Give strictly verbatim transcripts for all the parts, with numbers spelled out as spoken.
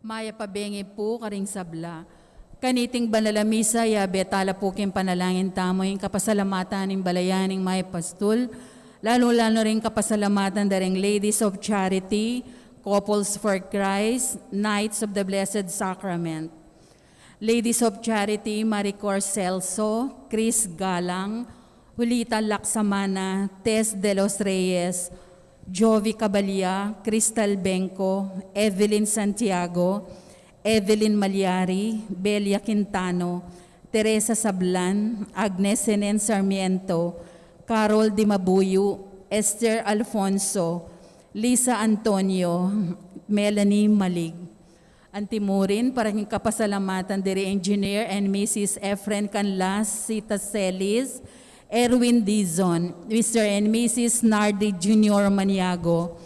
Mayap a bengi pu karing sabla. Kaniting banal a misa, yabe tala pu king panalangin tamu ing kapasalamatan ning balayan ning mayap a pastul, lalu-lalu ring kapasalamatan da ring Ladies of Charity, Couples for Christ, Knights of the Blessed Sacrament. Ladies of Charity, Maricor Celso, Chris Galang, Julita Laksamana, Tess de los Reyes, Jovi Cabalia, Crystal Benco, Evelyn Santiago, Evelyn Malyari, Belia Quintano, Teresa Sablan, Agnes Senen Sarmiento, Carol Dimabuyu, Esther Alfonso, Lisa Antonio, Melanie Malig. Antimurin, para king kapasalamatan diri Engineer and Missus Efren Canlas, Sita Celis, Erwin Dizon, Mister and Missus Nardi Junior Maniago,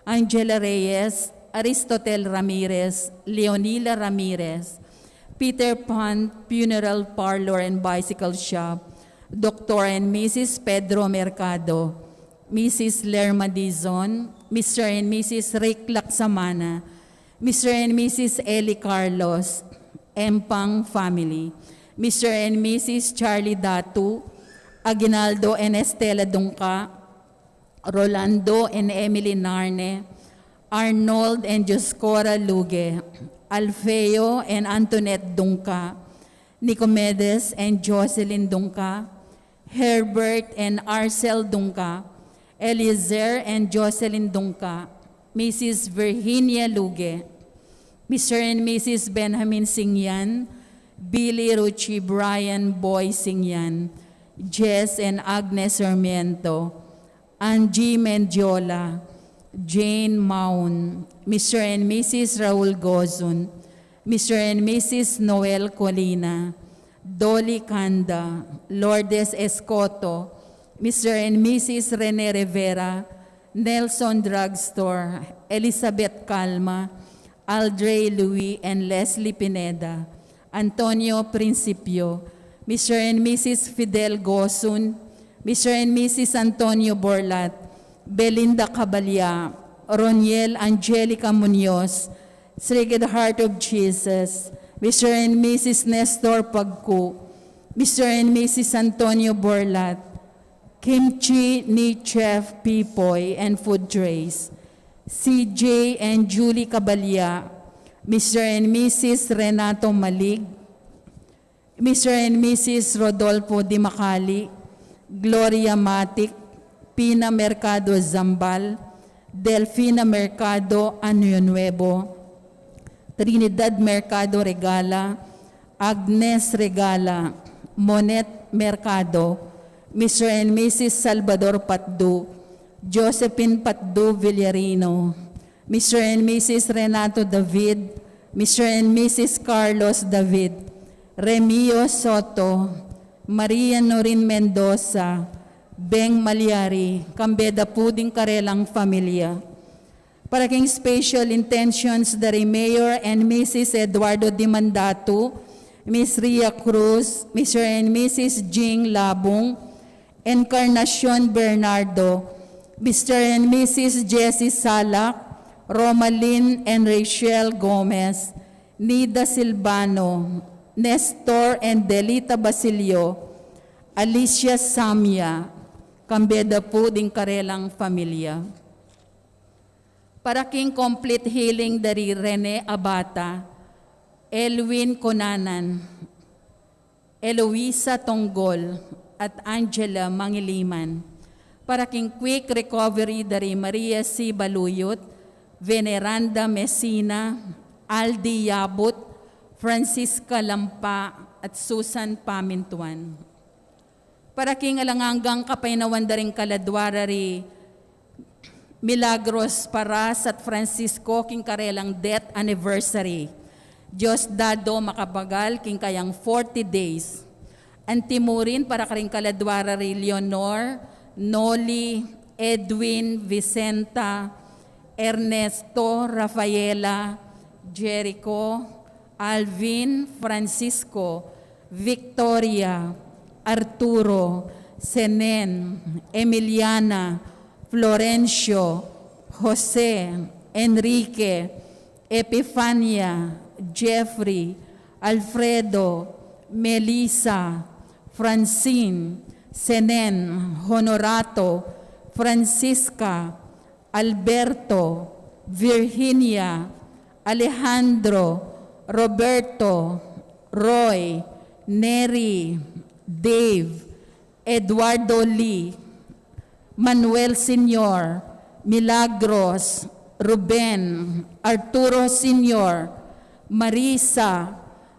Angela Reyes, Aristotel Ramirez, Leonila Ramirez, Peter Pan Funeral Parlor and Bicycle Shop, Doctor and Missus Pedro Mercado, Missus Lerma Dizon, Mister and Missus Rick Laksamana, Mister and Missus Eli Carlos, Empang family, Mister and Missus Charlie Datu, Aguinaldo and Estela Dungca, Rolando and Emily Narne, Arnold and Dioscora Luge, Alfeo and Antoinette Dungca, Nicomedes and Jocelyn Dungca, Herbert and Arcel Dungca, Eliezer and Jocelyn Dungca, Missus Virginia Luge, Mister and Missus Benjamin Singyan, Billy Ruchi Brian Boy Singyan, Jess and Agnes Sarmiento, Angie Mendiola, Jane Maun, Mister and Missus Raul Gozun, Mister and Missus Noel Colina, Dolly Canda, Lourdes Escoto, Mister and Missus Rene Rivera, Nelson Drugstore, Elizabeth Calma, Aldrey Louis and Leslie Pineda, Antonio Principio, Mister and Missus Fidel Gosun, Mister and Missus Antonio Borlat, Belinda Cabalia, Roniel Angelica Munoz, Sacred Heart of Jesus, Mister and Missus Nestor Pagku, Mister and Missus Antonio Borlat, Kimchi ni Chef Pipoy and Food Trays, C J and Julie Cabalia, Mister and Missus Renato Malig, Mister and Missus Rodolfo Di Macali, Gloria Matic, Pina Mercado Zambal, Delfina Mercado Año Nuevo, Trinidad Mercado Regala, Agnes Regala, Monet Mercado, Mister and Missus Salvador Patdu, Josephine Patdu Villarino, Mister and Missus Renato David, Mister and Missus Carlos David, Remio Soto, Maria Norin Mendoza, Beng Malyari, kambe da pu ding karelang familia. Para king special intentions dari Mayor and Missus Eduardo Dimandatu, Miss Ria Cruz, Mister and Missus Jing Labung, Encarnacion Bernardo, Mister and Missus Jessie Salak, Romalyn and Rachel Gomez, Nida Silvano, Nestor and Delita Basilio, Alicia Samia, kambe da pu ding karelang familia. Para king complete healing dari Rene Abata, Elwin Conanan, Eloisa Tonggol, at Angela Mangiliman. Para king quick recovery dari Maria C. Baluyot, Veneranda Messina, Aldi Yabut, Francisca Lampa, at Susan Pamintuan. Para king alang anggang kapaynawan da ring kaladwa ra ri Milagros Paras at Francisco king karelang death anniversary. Dios dado makapagal king kayang forty days. Antimurin para karing kaladwa ra ri Leonor, Noli, Edwin, Vicenta, Ernesto, Rafaela, Jericho, Alvin, Francisco, Victoria, Arturo, Senen, Emiliana, Florencio, Jose, Enrique, Epifania, Jeffrey, Alfredo, Melissa, Francine, Senen, Honorato, Francisca, Alberto, Virginia, Alejandro, Roberto, Roy, Neri, Dave, Eduardo Lee, Manuel Senior, Milagros, Ruben, Arturo Senior, Marisa,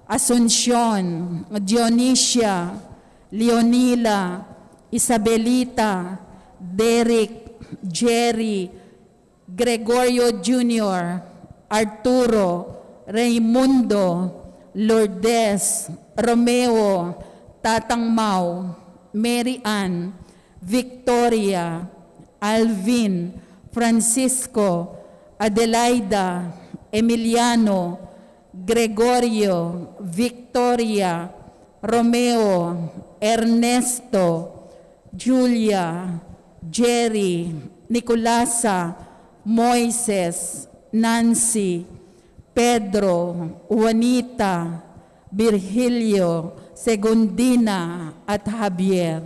Asuncion, Dionisia, Leonila, Isabelita, Derek, Jerry, Gregorio Junior, Arturo, Raimundo, Lourdes, Romeo, Tatang Mau, Mary Ann, Victoria, Alvin, Francisco, Adelaida, Emiliano, Gregorio, Victoria, Romeo, Ernesto, Julia, Jerry, Nicolasa, Moises, Nancy, Pedro, Juanita, Virgilio, Segundina, at Javier.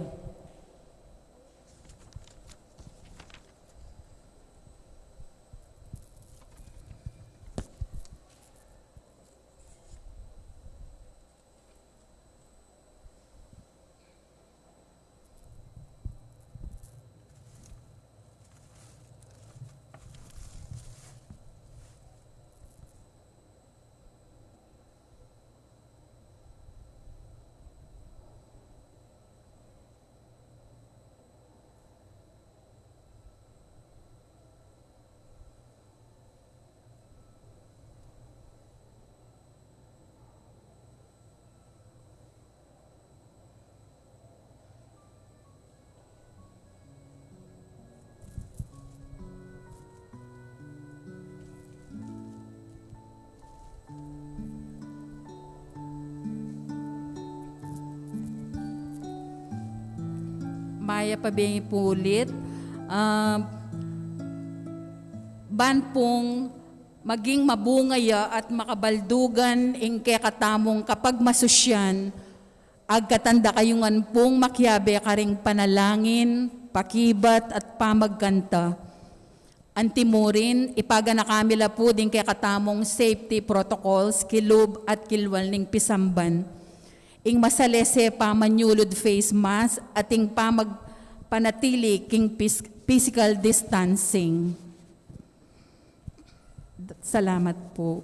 Mayap a bie pu ulit. Ah, ban pung maging mabunga ya at makabaldugan ing kekatamung kapagmasusyan, agkatan da kayu ngan pung makiabe karing panalangin, pakibat, at pamagkanta. Antimurin, ipaganaka mi la pu ding kekatamung safety protocols kilub at kilwal ning pisamban. Ing masalese pamanyulud face mask at ing pamagpanatili king pis-, physical distancing. Salamat pu.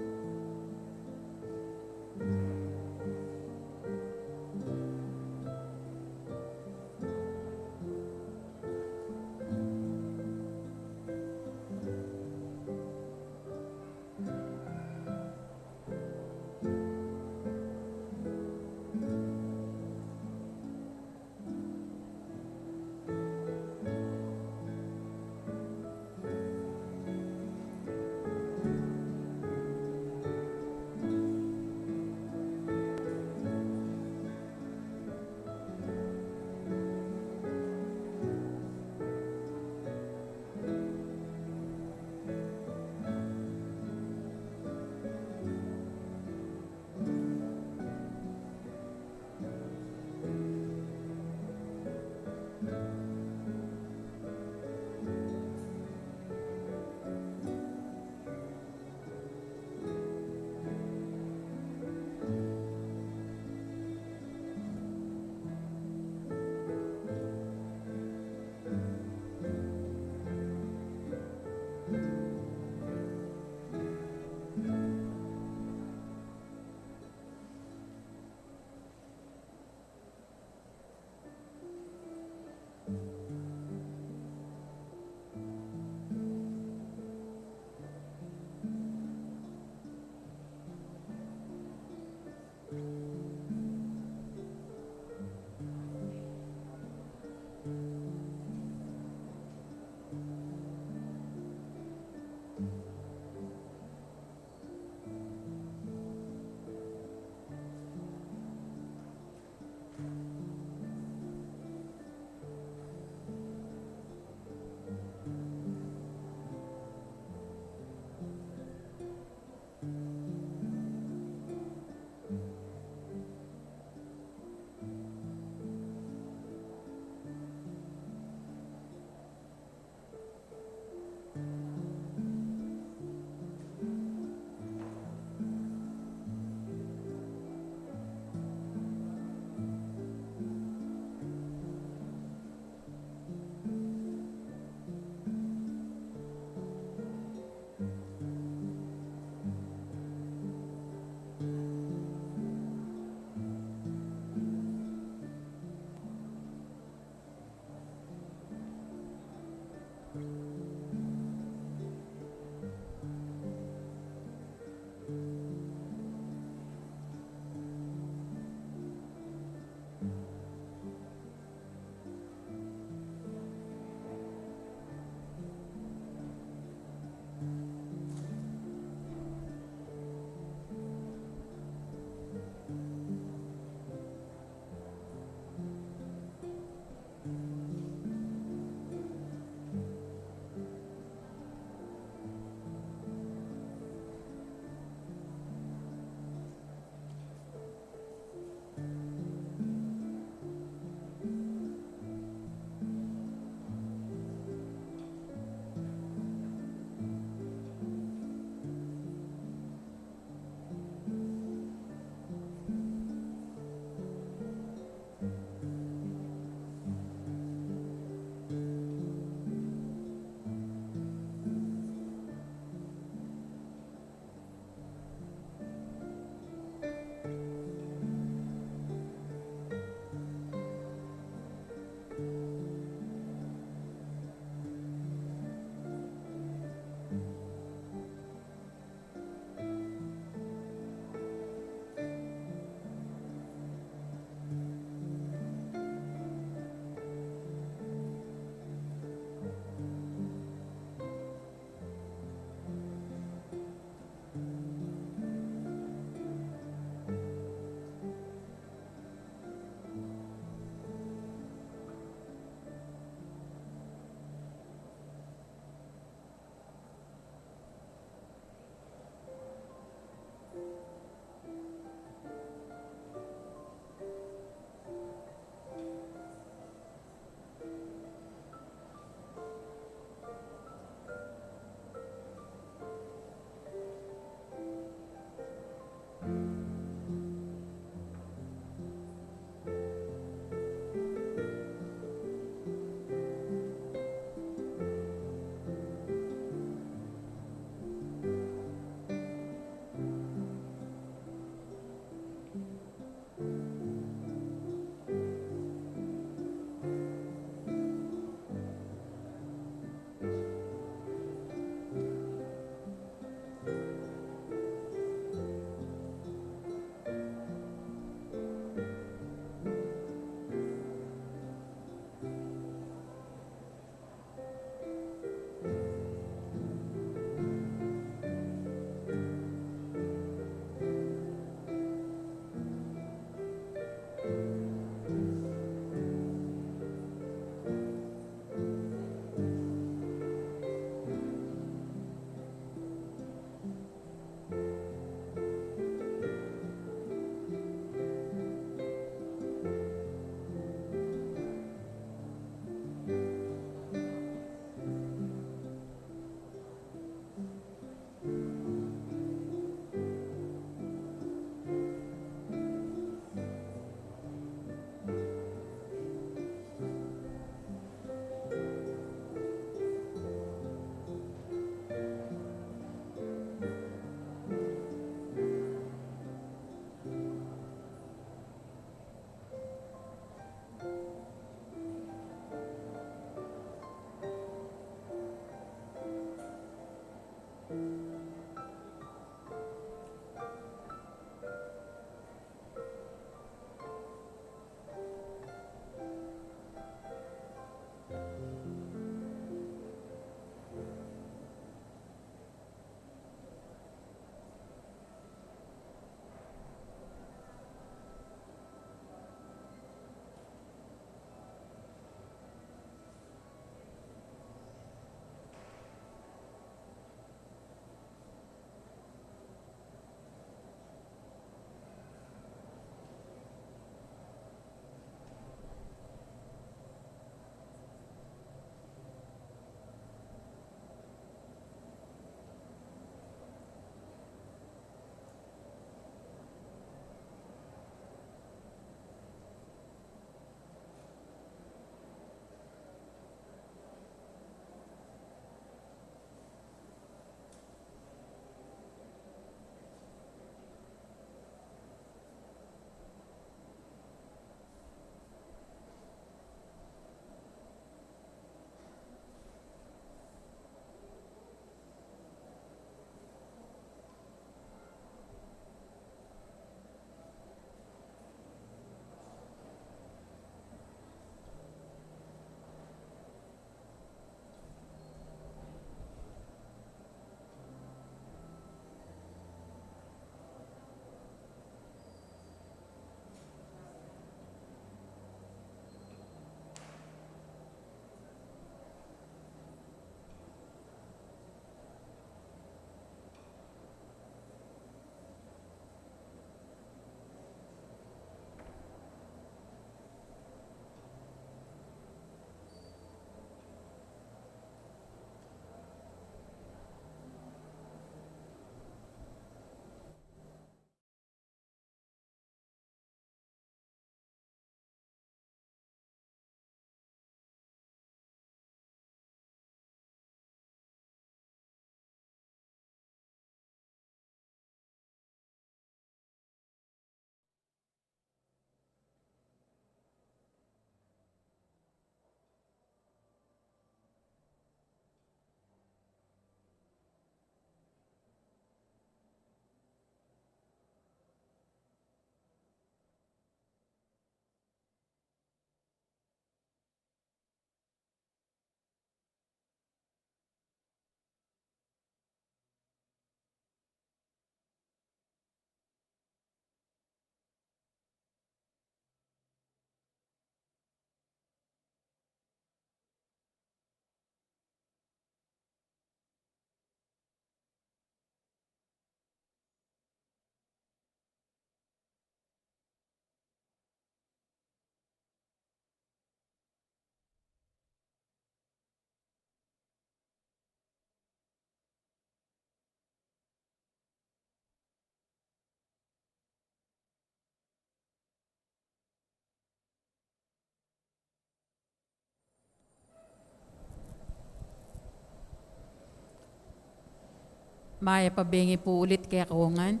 Mayap a bengi pu ulit kekayu ngan.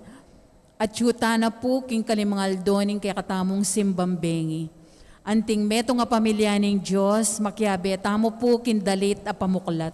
Atyu tana pu king kalimang aldo ning kekatamung simbang bengi. Anting metung a pamilya ning Dios, makiabe tamu pu king dalit a pamuklat.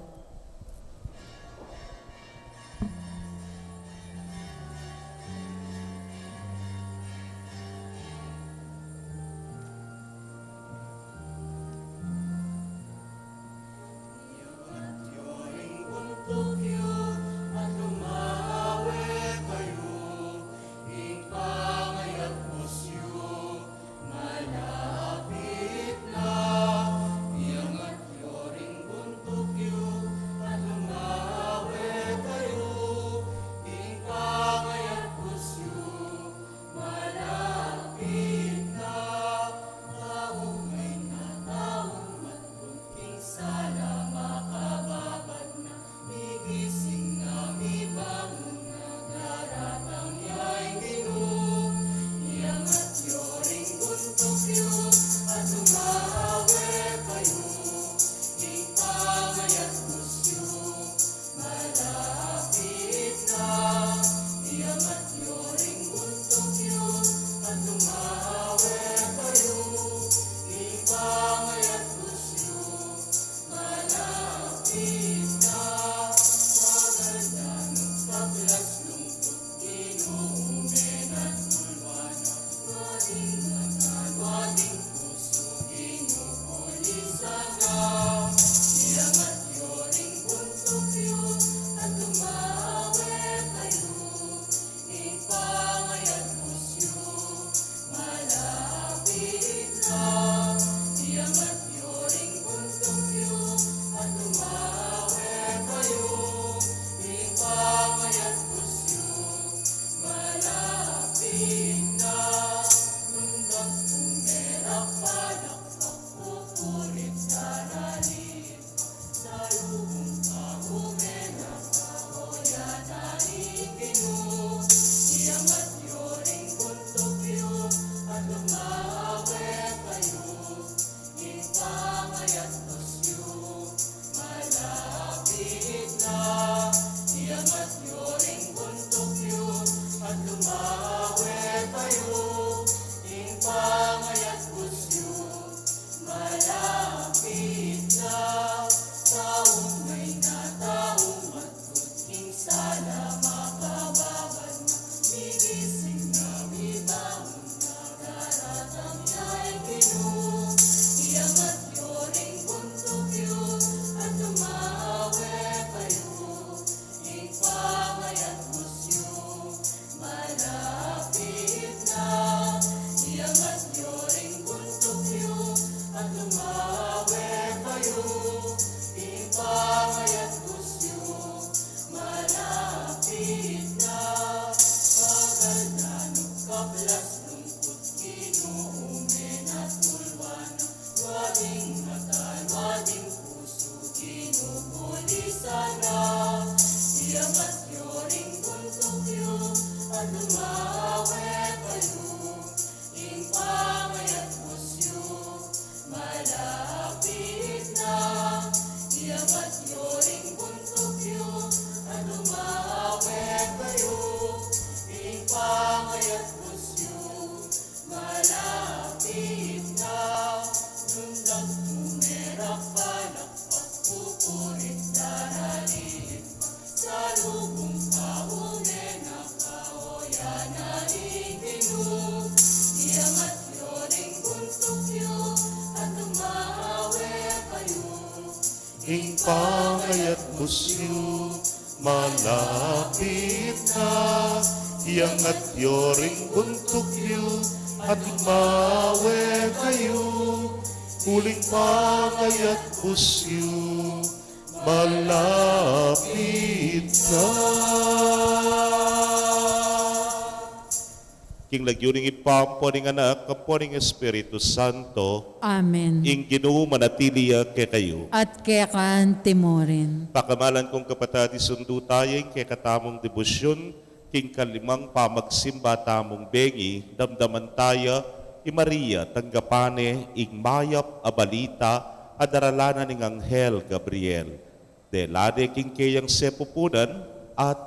Ing pangayatbus yu malapit na, iangat yu ring buntuk yu at lumawe kayu, uling pangayatbus yu malapit na. King lagyu ning Ibpa, ampo ning Anak, ampo ning Espiritu Santo. Amen. Ing Ginu manatili ya kekayu. At keka naman murin. Pakamalan kung kapatad, isundu taya ing kekatamung debosyun, king kalimang pamagsimba tamung bengi, damdaman taya i Maria, tanggapan ne ing mayap a balita a daralan na ning anghel Gabriel. Dela ne king keyang sepupunan at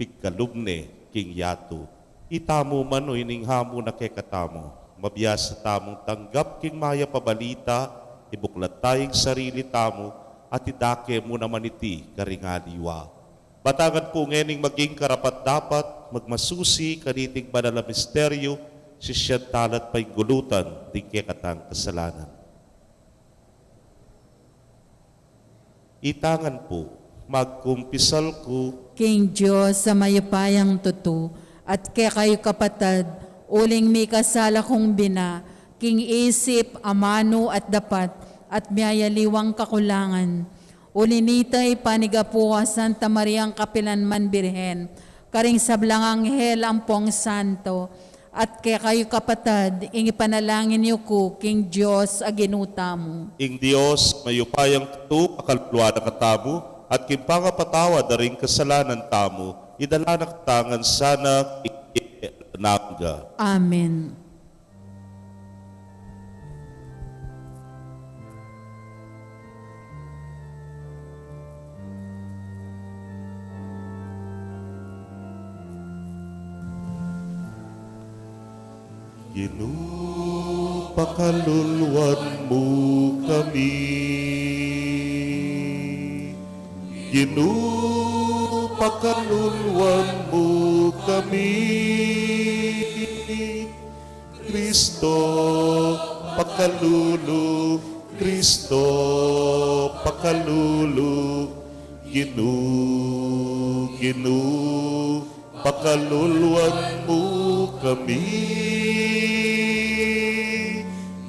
pigkalub ne king yatu. Itamu man, o ining hamu na kekatamu, mabiasa tamung tanggap king mayap a balita, ibuklat ta ing sarili tamu, at idake mu naman iti karing aliwa. Batangan pu ngening maging karapat-dapat, magmasusi kaniting banal a misteryo, sisian tala at painggulutan ding kekatang kasalanan. Itangan pu, magkumpisal ku king Dios a mayupayang tutu, at kekayu kapatad, uling mikasala kung bina, king isip, amanu at dapat, at miyayaliwang kakulangan. Uli nita, ipanigapu ku Santa Mariang kapilanman Birhen, karing sablang anghel ampong santo, at kekayu kapatad, ing ipanalangin yu ku king Dios a Ginu tamu. Ing Dios mayupayang tutu, pakaluluan na katamu, at king pangapatawad da ring kasalanan tamu, idala na kata ngan sana king bie alang angga. Amen. Ginu, pakaluluan mu kami. Ginu, pakaluluan mu kami. Kristo, pakalulu, Kristo, pakalulu, Ginu, Ginu, pakaluluan mu kami.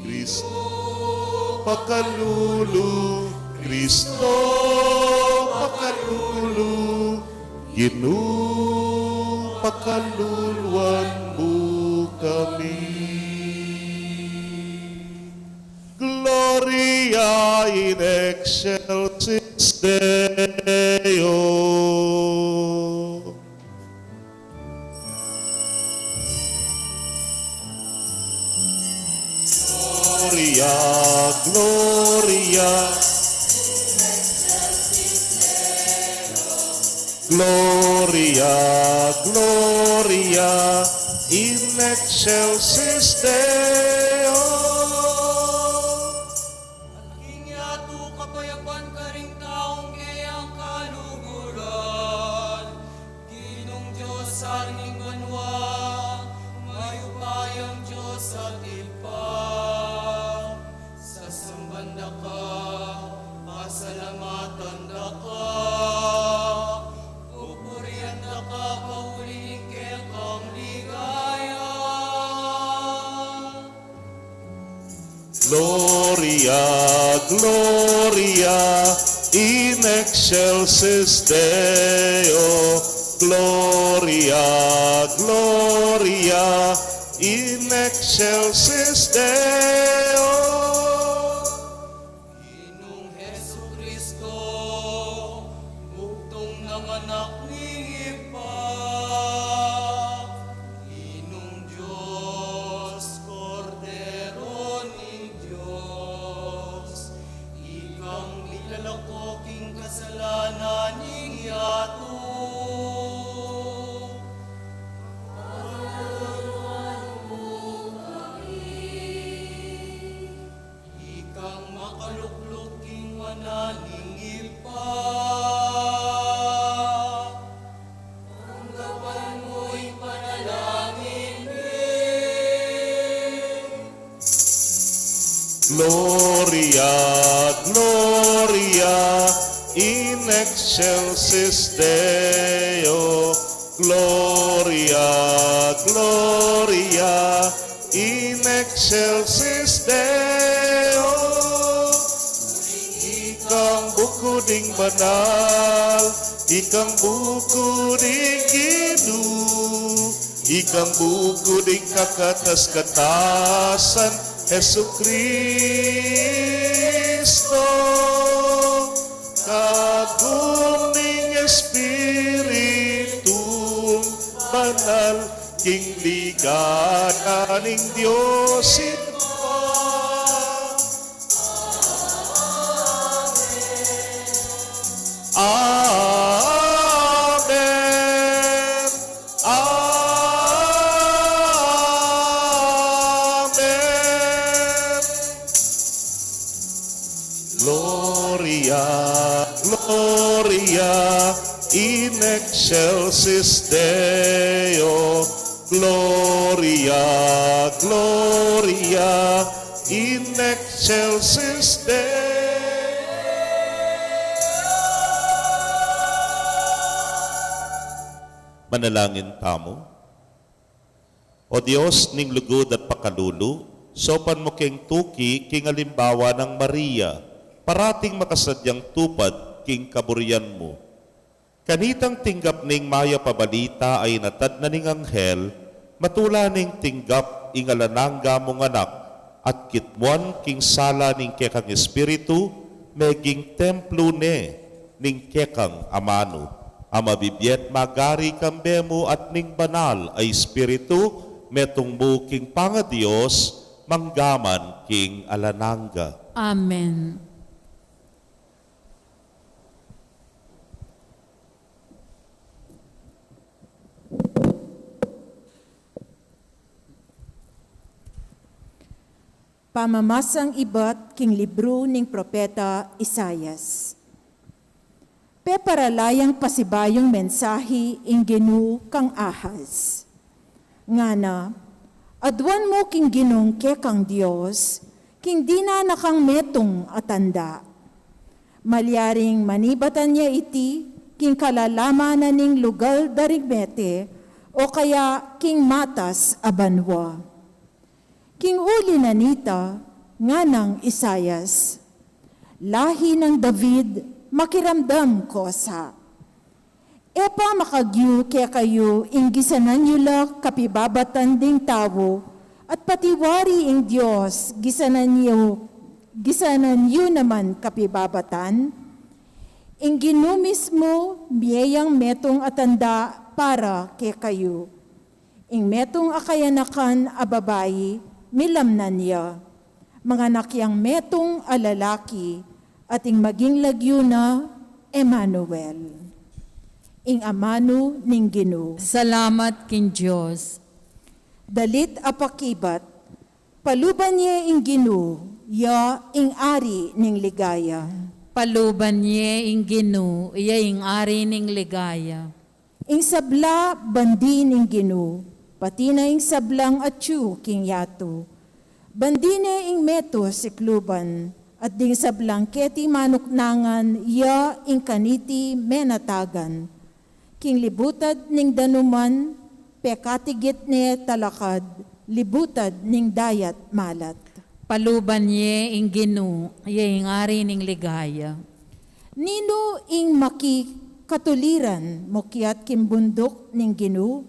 Kristo, pakalulu, Kristo, pakalulu, Ginu, pakaluluan mu kami. Gloria in excelsis Deo. Gloria, Gloria, Gloria, Gloria in excelsis Deo. At king yatu kapayapan karing taung keyang kaluguran. Ginung Dios, Ari ning banua, mayupayang Dios at Ibpa, sasamban da ka, pasalamatan da ka, pupurian da ka, pauli ning kekang ligaya. Gloria, Gloria in excelsis Deo. Gloria, Gloria in excelsis Deo. Ginung Jesucristo, bugtung nang Anak ning Ibpa, Ginung Dios, Kordero ning Dios, ikang milalako king kasalanan ning yatu. Ikang makalukluk king wanan ning Ibpa. Tanggapan mu ing panalangin mi. Gloria, Gloria in excelsis Deo. Gloria, Gloria in excelsis Deo. Ikang bukud ing banal, ikang bukud ing Ginu, ikang bukud ing kakatas-katasan, Jesukristo. Kagum ning Espiritung Banal, king ligaya ning Dios Ibpa. Amen. Gloria in excelsis Deo. Gloria, Gloria in excelsis Deo. Manalangin tamu. O Dios ning lugud at pakalulu, saupan mu keng tuki king alimbawa nang Maria, parating makasadyang tupad king kaburian mu. Kanitang tinggap ning mayap a balita a inatad na ning anghel, matula ning tinggap ing alang angga mung anak, at kitmuan king sala ning kekang espiritu, meging templu ne ning kekang amanu, a mabibie at magari kambe mu at ning banal a espiritu, metung mu king pangaDios, mangga man king alang angga. Amen. Pamamasang ibat king libru ning propeta Isaias. Pepara la yang pasibayung mensahi ing Ginu kang Ahaz. Ngana, aduan mu king Ginung kekang Dios, king dinan na kang metung a tanda. Malyaring manibatan ya iti king kalalaman na ning lugal da ring mete, o kaya king matas a banua. King uli na nita, nganang Isaias, lahi nang David, makiramdam ko sa. E pa makagyu kekayu ing gisanan yu la kapibabatan ding tau, at pati wari ing Dios gisanan yu, gisanan yu naman kapibabatan? Ing Ginu mismu mie yang metung a tanda para kekayu. Ing metung a kayanakan a babai, milamnan ya. Manganak yang metung a lalaki, at ing maging lagyu na, Emmanuel. Ing amanu ning Ginu. Salamat king Dios. Dalit a pakibat, paluban ye ing Ginu, ya ing ari ning ligaya. Paluban ye ing Ginu, ya ing ari ning ligaya. Ing sabla bandi ning Ginu, pati na ing sablang atyu king yatu. Bandi ne ing metung sikluban, at ding sablang keti manuknangan ya ing kaniti menatagan. King libutad ning danuman, pekatigit ne talakad, libutad ning dayat malat. Paluban ye ing Ginu, ya ing ari ning ligaya. Ninu ing maki katuliran mukyat king bunduk ning Ginu?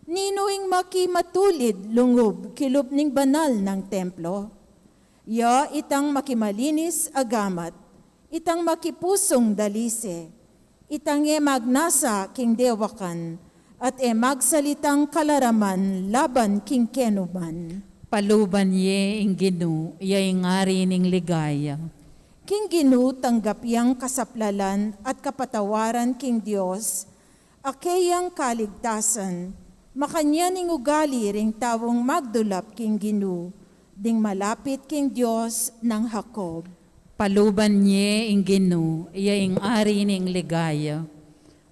Ninu ing maki matulid lungub kilub ning banal nang templo? Ya itang maki malinis a gamat, itang maki pusung dalise, itang e magnasa king dewakan, at e magsalitang kalaraman laban king kenu man. Paluban ye ing Ginu, ya ing ari ning ligaya. King Ginu tanggap yang kasaplalan at kapatawaran king Dios, a keyang kaligtasan, makanyan ing ugali ring taung magdulap king Ginu, ding malapit king Dios nang Jacob. Paluban ye ing Ginu, ya ing ari ning ligaya.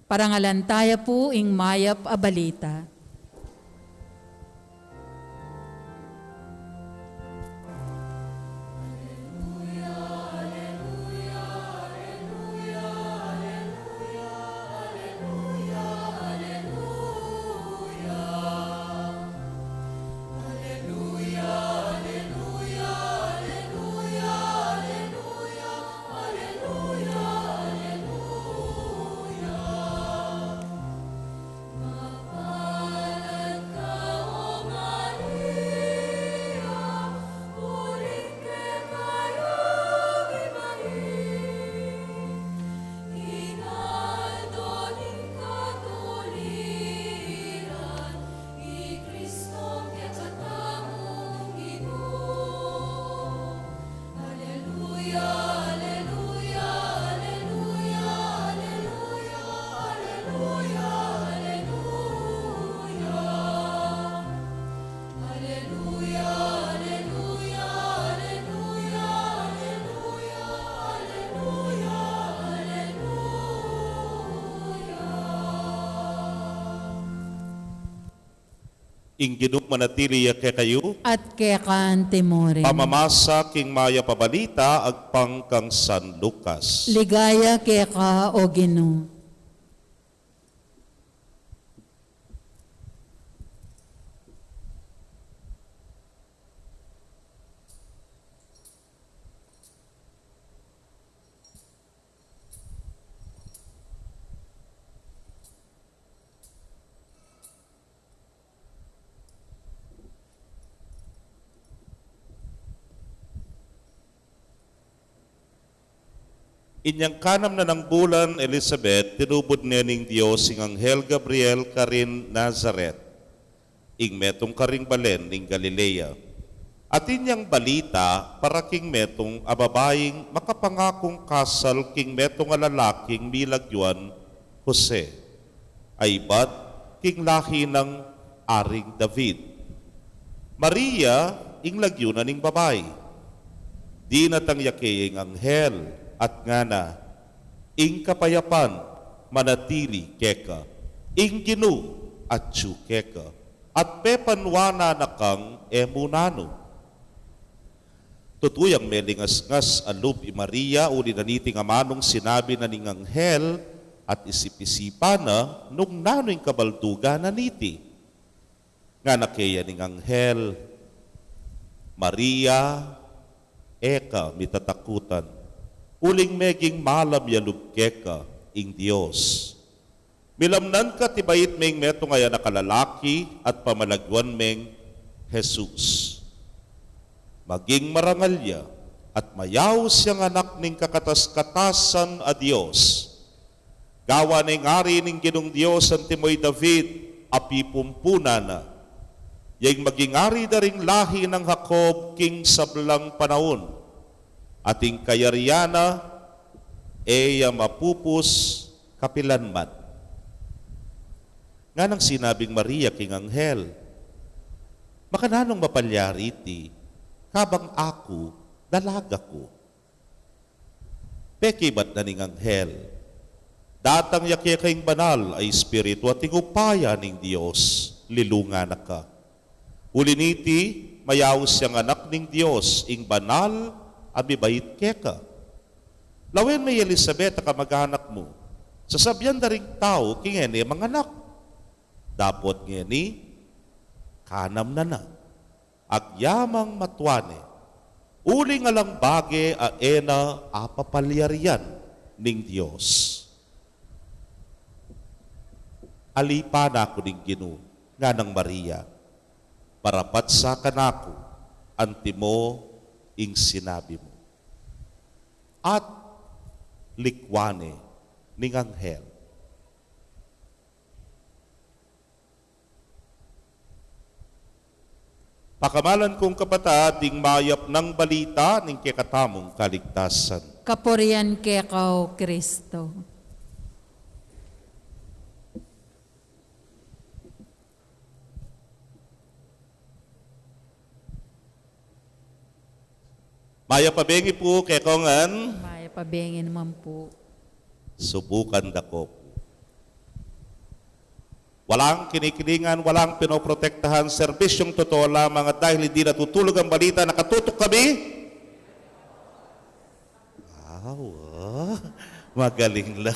Parangalan taya pu ing mayap a balita. Ing Ginu manatili ya kekayu. At keka antimurin. Pamamasa king Mayap a Balita agpang kang San Lucas. Ligaya keka, O Ginu. Inyang kanam na nang bulan Elizabeth, tinubud ne ning Dios ing anghel Gabriel karin Nazaret, ing metung karing balen ning Galilea. Atin yang balita para king metung a babaing makapangakung kasal king metung a lalaking milagyuan Jose, a ibat king lahi nang Aring David. Maria ing lagyu na ning babai. Dinatang ya kaya ing anghel at ngana, "Ing kapayapan manatili keka, ing Ginu atyu keka, at pepanuanan na kang e mu nanu." Tutu yang melingasngas a lub i Maria uli na niting amanung sinabi na ning anghel, at isip-isipan na nung nanu ing kabaldugan na niti. Ngana kaya ning anghel, "Maria, e ka mitatakutan, uling meging malam ya lub keka ing Dios. Milamnan ka at ibait me ing metung a anak a lalaki at pamalagyuan meng Jesus. Maging marangal ya at mayaus yang anak ning kakatas-katasan a Dios. Gawan na ing ari ning Ginung Dios antimo i David a pipumpunan na. Ya ing maging ari da ring lahi nang Jacob king sablang panaun. At ing kayarian na e ya mapupus kapilanman." Nganang sinabing Maria king anghel, "Makananung mapalyari iti, kabang aku dalaga ku?" Pekibat na ning anghel, "Datang ya keka ing Banal a Espiritu, at ing upaya ning Dios lilungan na ka. Uli niti, mayaus yang anak ning Dios, ing banal a mibait keka. Lawen me i Elisabet a kamag-anak mu, sasabian da ring tau king e ne manganak. Dapot ngeni, kanam na na, agyamang matua ne, uling alang bage a e na apapalyarian ning Dios." "Ali pa naku ning Ginu," nganang Maria, "marapat sa kanaku antimo ing sinabi mu." At likwan ne ning anghel. Pakamalan kung kapatad, ing mayap nang balita ning kekatamung kaligtasan. Kapurian keka, O Kristo. Mayap a bengi pu kekongan. Mayap a bengi naman pu. Subukan da ko pu. Walang kinikilingan, walang pinoprotektahan, serbisyong totoo lamang, at dahil hindi natutulog ang balita, nakatutok kami. Wow, ah. Magaling la.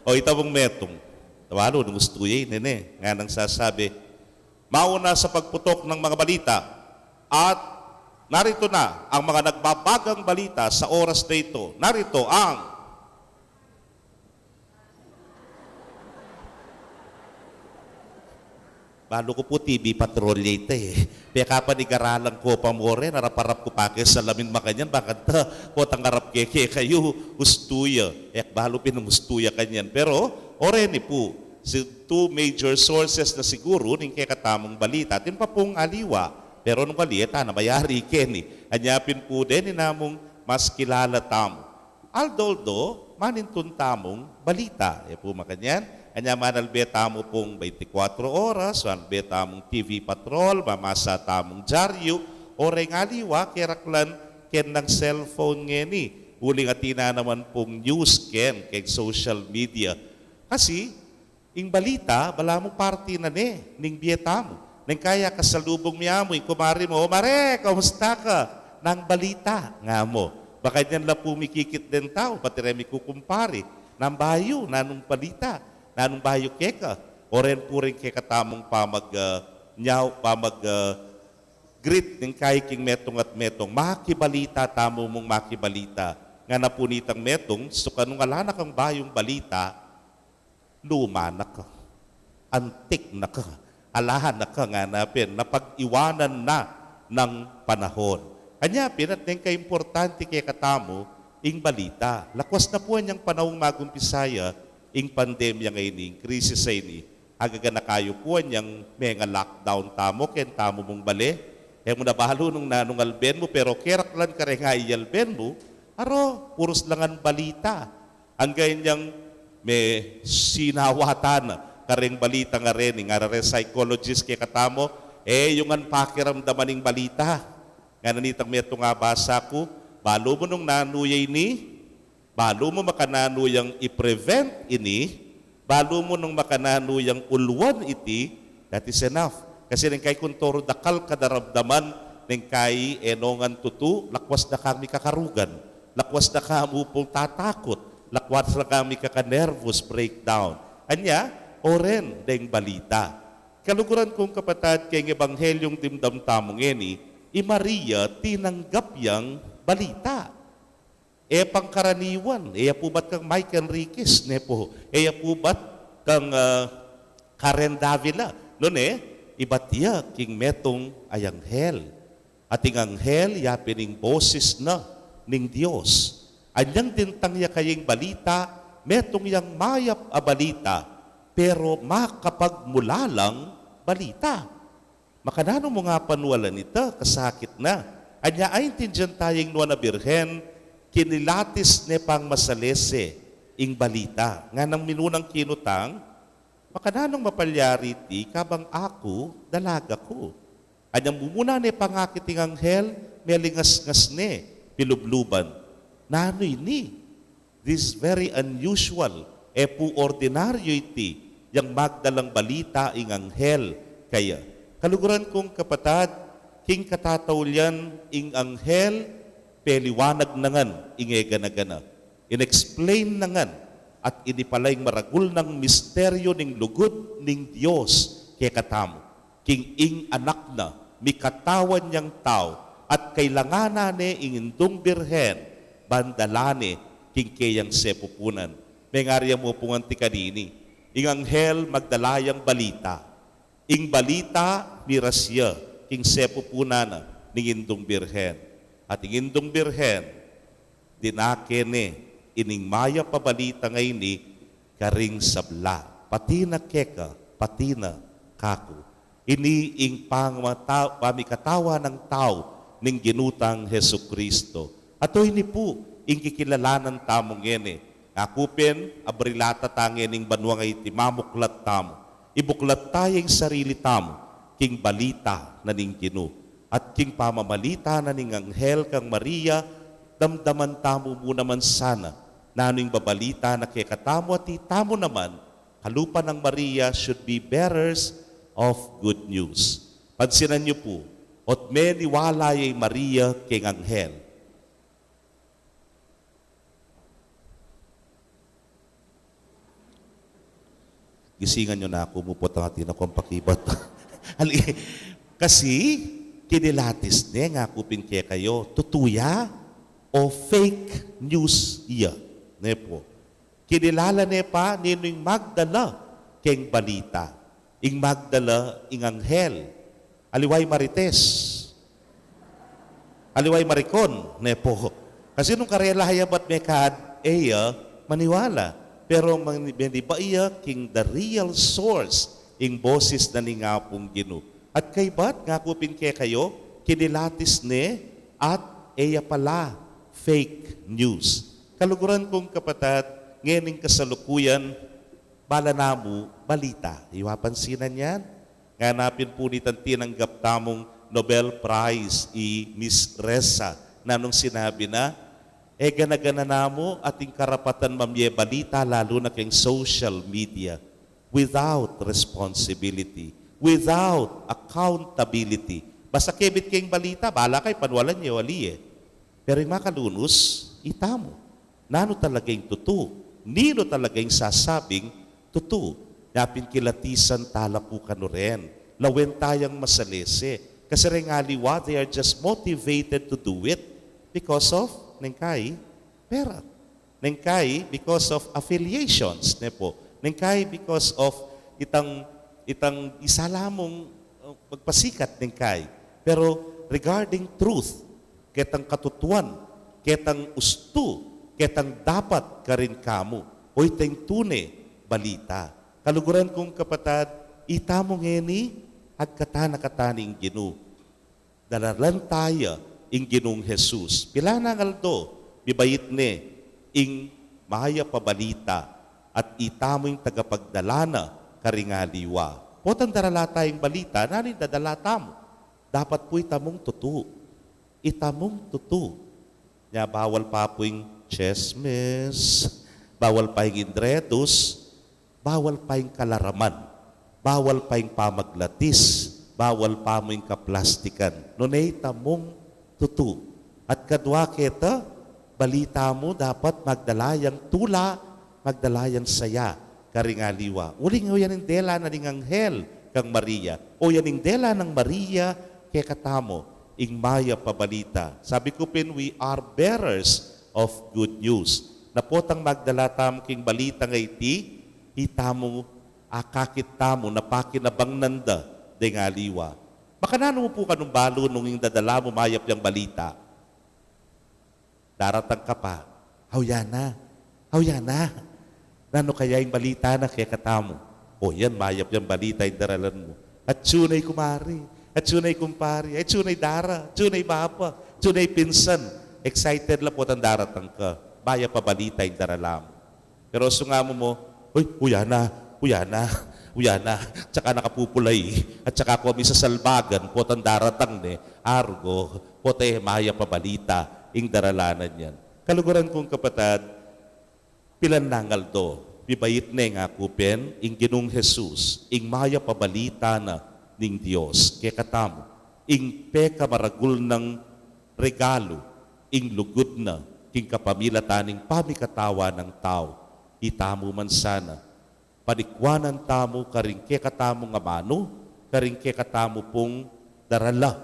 O, ita mung metung. Tawalu, nung ustu ya, nene. Nganang sasabi, mauna sa pagputok ng mga balita. At narito na ang mga nagbabagang balita sa oras na ito. Narito ang Balu ku pu T V Patrol ya ita e. Pekapanigaran ku pa mu rin, arap-arap ku pa ke salamin makanyan, bakanta potang arap ke kekayu, ustu ya. E ku balu pin nung ustu ya kanyan. Pero, o reni pu, si two major sources na siguru ning kekatamung balita. Atin pa pung aliwa, pero nung ali e tana mayari keni. Anya pin pu deni namung mas kilala tamu. Aldo-aldo, manintun tamung balita. E pu makanyan, anya manalbe tamu pung twenty-four oras, manalbe tamung T V Patrol, mamasa tamung dyaryu, o reng aliwa, keraklan ken nang cellphone ngeni, uling atin na naman pung news ken keng social media. Kasi, ing balita, balamu parti na ne ning bie tamu. Neng kaya kasalubung mi amu ing kumari mu, "O mare, kumusta ka? Nang balita?" nga mu. Baka nyan la pu mikikit deng tau, pati re mikukumpari. "Nang bayu, nanung balita? Nanung bayu keka?" O ren pu ring kekatamung pamag, ah, nyau, pamag, ah, greet ning kai king metung at metung. Makibalita tamu mung makibalita. Ngana pu nitang metung, "Suka nung ala na kang bayung balita, luma na ka. Antik na ka. Ala na ka," ngana pin, napag-iwanan na ng panahon. Anya pin, at neng kaimportante kekatamu, ing balita. Lakwas na pu anyang panahung magumpisa ya ing pandemya ngeni, ing krisis a ini. Agaganaka yu pu anyang menga-lockdown tamu, keng tamu mung bale. E mu na balu nung nanung alben mu, pero keraklan kareng ayalben mu, aro, purus la ngan balita. Angga inyang me sinawatan kareng balita ngeni, ngara reng psychologist kekatamu, "E yu ngan pakiramdaman ing balita." Ngana nitang metung a basa ku, "Balu mu nung nanu ya ini, balu mu makananu yang i-prevent ini, balu mu nung makananu yang uluan iti, that is enough." Kasi neng kai kuntoru dakal ka daramdaman, neng kai e no ngan tutu, lakwas na kang mikakarugan, lakwas na ka mu pung tatakut, lakwas na kang mikaka-nervous breakdown. Anya, o ren deng balita. Kaluguran kung kapatad, keng ebanghelyung dimdam tamu ngeni, i Maria tinanggap yang balita. E pangkaraniwan, e ya pu bat kang Mike Enriquez, ne pu, e ya pu bat kang, ah, Karen Davila, nune, ibat ya king metung a anghel. At ing anghel, ya pin ing boses na ning Dios. Anyang dintang ya kaya ing balita, metung yang mayap a balita, pero makapagmulalang balita. Makananu mu nga panwalan ita, kasakit na. Anya aintindian taya ing nuan a birhen, kinilatis ne pang masalese ing balita. Nganang minunang kinutang, "Makananung mapalyari iti, kabang aku, dalaga ku?" Anyang mumuna ne pangakit ing anghel, melingasngas ne, pilubluban. Nanu ini? This is very unusual. E pu ordinaryo iti, yang magdalang balita ing anghel kaya. Kaluguran kung kapatad, king katataulian ing anghel, peliwanag na ngan ing e gana-gana. In-explain na ngan at inipala ing maragul nang misteryo ning lugud ning Dios kekatamu. King ing anak na, mikatawan yang tau, at kailanganan ne ing Indung Birhen, ban dalan ne king keyang sepupunan. Mengaria mu pu ngan ti kanini, ing anghel magdala yang balita. Ing balita, miras ya king sepupunan na ning Indung Birhen. At ing Indung Birhen, dinake ne ining mayap a balita ngeni karing sabla, pati na keka, pati na kaku. Ini ing pangmata-, pamikatawan nang tau ning Ginu tang Jesucristo. Ato ini pu ing kikilalanan tamu ngeni. Aku pin, abrilata ta ngening banua ngeni, iti mamuklat tamu. Ibuklat ta ya ing sarili tamu king balita na ning Ginu. At king pamamalita na ning anghel kang Maria, damdaman tamu mu naman sana nanu ing babalita na kekatamu at itamu naman, kalupa nang Maria, should be bearers of good news. Pansinan yu pu, ot meniwala ya i Maria keng anghel. Gisingan yu na aku, mupot ang atin akong pakibat. Ali-, kasi, kinilatis ne, ngaku pin kekayu, tutu ya o fake news ya? Ne pu. Kinilala ne pa ninu ing magdala keng balita? Ing magdala, ing anghel. Aliwa i Marites. Aliwa i Maricon, ne pu. Kasi nung karela ya bat mekad, e ya maniwala. Pero mani-, maniba ya king the real source, ing boses na ning Apung Ginu. At kaybat, ngaku pin kekayu, kinilatis ne, at e ya pala fake news. Kaluguran kung kapatad, ngening kasalukuyan, bala namu balita. Iwa pansinan yan? Ngana pin pu nitang tinanggap tamung Nobel Prize, i Miss Ressa, nanung sinabi na, e gana-gana namu ating karapatan mamye balita, lalu na keng social media, without responsibility. without accountability. Basta kebit ke ing balita, bala kay panwalan ye o ali e. Pero ing makalunus, itamu. Nanu talaga ing tutu? Ninu talaga ing sasabing tutu? Nya pin kilatisan tala pu kanu ren. Lawen tayang masalese. Kasi reng aliwa, they are just motivated to do it because of, neng kai, pera. Neng kai, because of affiliations, ne po. Neng kai, because of itang, itang isala mung, uh, magpasikat, neng kai. Pero regarding truth, ketang katutuan, ketang ustu, ketang dapat karin kamu, o itang tune balita. Kaluguran kung kapatad, itamu ngeni, agkatan na katan ing Ginu. Daralan taya ing Ginung Jesus. Pilan nang aldo, mibait ne ing mayap a balita, at itamu ing tagapagdala na karing aliwa. Potang darala taya ing balita, nanu ing dadala tamu? Dapat pu itamung tutu. Itamung tutu. Nya bawal pa pu ing chismis, bawal pa ing indretus, bawal pa ing kalaraman, bawal pa ing pamaglatis, bawal pa mu ing kaplastikan. Nune itamung tutu. At kadua keta, balita mu dapat magdala yang tula, magdala yang saya karing aliwa. Uling o yan ing dela na ning anghel kang Maria. O yan ing dela nang Maria kekatamu, ing mayap a balita. Sabi ku pin, we are bearers of good news. Na potang magdala tamu king balitang iti, itamu, akakit tamu, na pakinabang nanda deng aliwa. Makananu mu pu kanung balu nung ing dadala mu mayap yang balita? Daratang ka pa. Aw, ya na. Aw, ya na. Nanu kaya ing balita na kekatamu? O yan, mayap yang balita ing daralan mu. Atsu na i kumari, atsu na i kumpari, atsu na i dara, atsu na i bapa, atsu na i pinsan. Excited la potang daratang ka. Mayap a balita ing darala mu. Pero sunga mu mu, "Uy, uya na, uya na, uya na." Tsaka na kapupulai, at tsaka ku misasalbagan, potang daratang ne, argo, pote mayap a balita ing daralanan yan. Kaluguran kung kapatad, pilan nang aldo, mibait ne, ngaku pin, ing Ginung Jesus, ing mayap a balita na ning Dios kekatamu, ing pekamaragul nang regalu, ing lugud na king kapamilatan ning pamikatawan nang tau. Itamu man sana, panikwanan tamu karing kekatamung amanu, karing kekatamu pung darala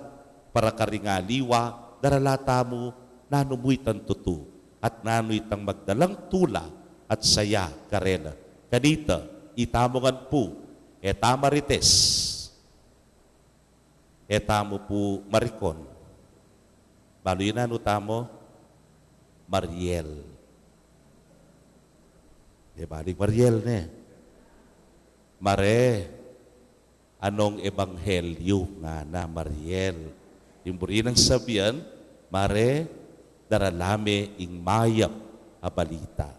para karing aliwa, darala tamu nanu mu itang tutu, at nanu itang magdalang tula at saya karela. Kanita, itamu ngan pu, e ta marites, e tamu pu marikon. Balu yu nanu tamu? Mariel. E, balik Mariel ne. Mare, anong ebanghelyu ngana, Mariel? Ing buri nang sabian, mare, darala me ing mayap a balita.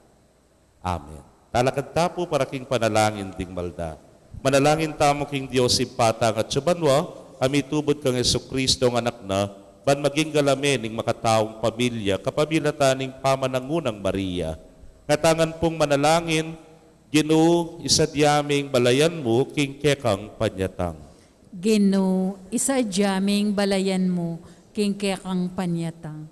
Amen. Talakad ta pu para king panalangin ding malda. Manalangin tamu king Dios Ibpa tang atsu banua, a mitubud kang Jesucristo a Anak na, ban maging gala me ning makataung pamilya, kapamilatan ning pamanangunang Maria. Ngatamu ngan pung manalangin, Ginu, isadya ming balayan mu king kekang panyatang. Ginu, isadya ming balayan mu king kekang panyatang.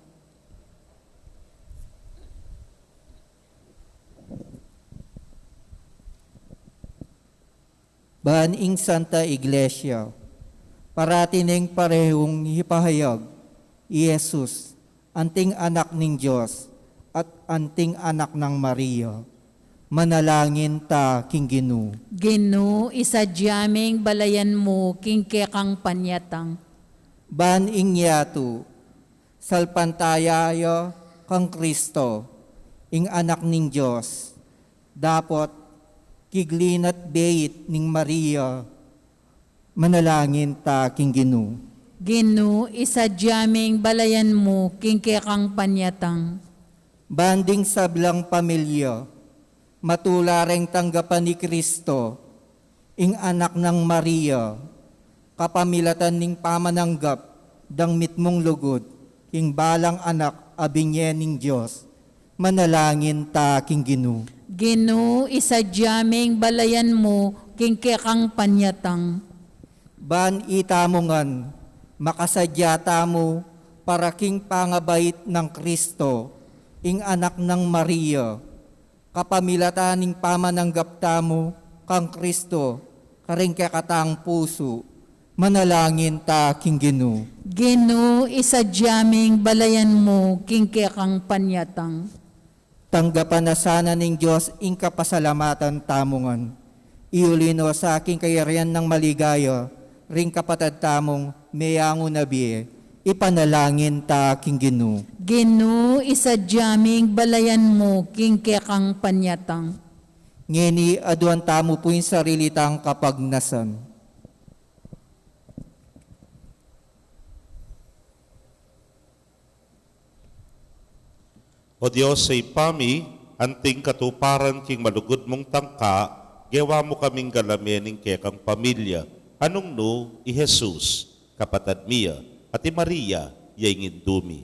Ban ing Santa Iglesia, parati neng parehung ipahayag i Jesus, anting Anak ning Dios at anting Anak nang Maria. Manalangin ta king Ginu. Ginu, isadya ming balayan mu king kekang panyatang. Ban ing yatu, salpantaya ya kang Kristo, ing Anak ning Dios, dapot kiglinat beit ning Maria, manalangin ta king Ginu. Ginu, isadya ming balayan mu king kekang panyatang. Ban ding sablang pamilya, matula reng tanggapan i Kristo, ing Anak nang Maria, kapamilatan ning pamananggap dang mitmung lugud king balang anak a binye ning Dios, manalangin ta king Ginu. Ginu, isadya ming balayan mu king kekang panyatang. Ban itamu ngan, makasadya tamu para king pangabait nang Kristo, ing anak nang Maria, kapamilatan ning pamananggap tamu kang Kristo, karing kekatang pusu, manalangin ta king Ginu. Ginu, isadyaming balayan mu king kekang panyatang. Tanggapan na sana ning Dios ing kapasalamatan tamu ngan. Iuli no sa king kayarian nang maligaya, ring kapatad tamung meyangu na bie, ipanalangin ta king Ginu. Ginu, isadyaming balayan mu king kekang panyatang. Ngeni aduan tamu pu ing sarili tang kapagnasan. O Dios, Ibpa mi, anting katuparan king malugud mung tangka, gewa mu kaming galame ning kekang pamilya, anung nu i Jesus, kapatad mi ya, at i Maria, ya ing indu mi.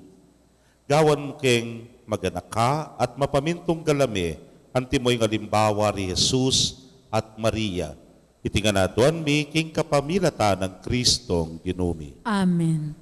Gawan mu keng maganaka at mapamintung galame, antimo ing alimbawa ri Jesus at Maria. Iti ngan aduan mi king kapamilatan nang Kristong Ginu mi. Amen.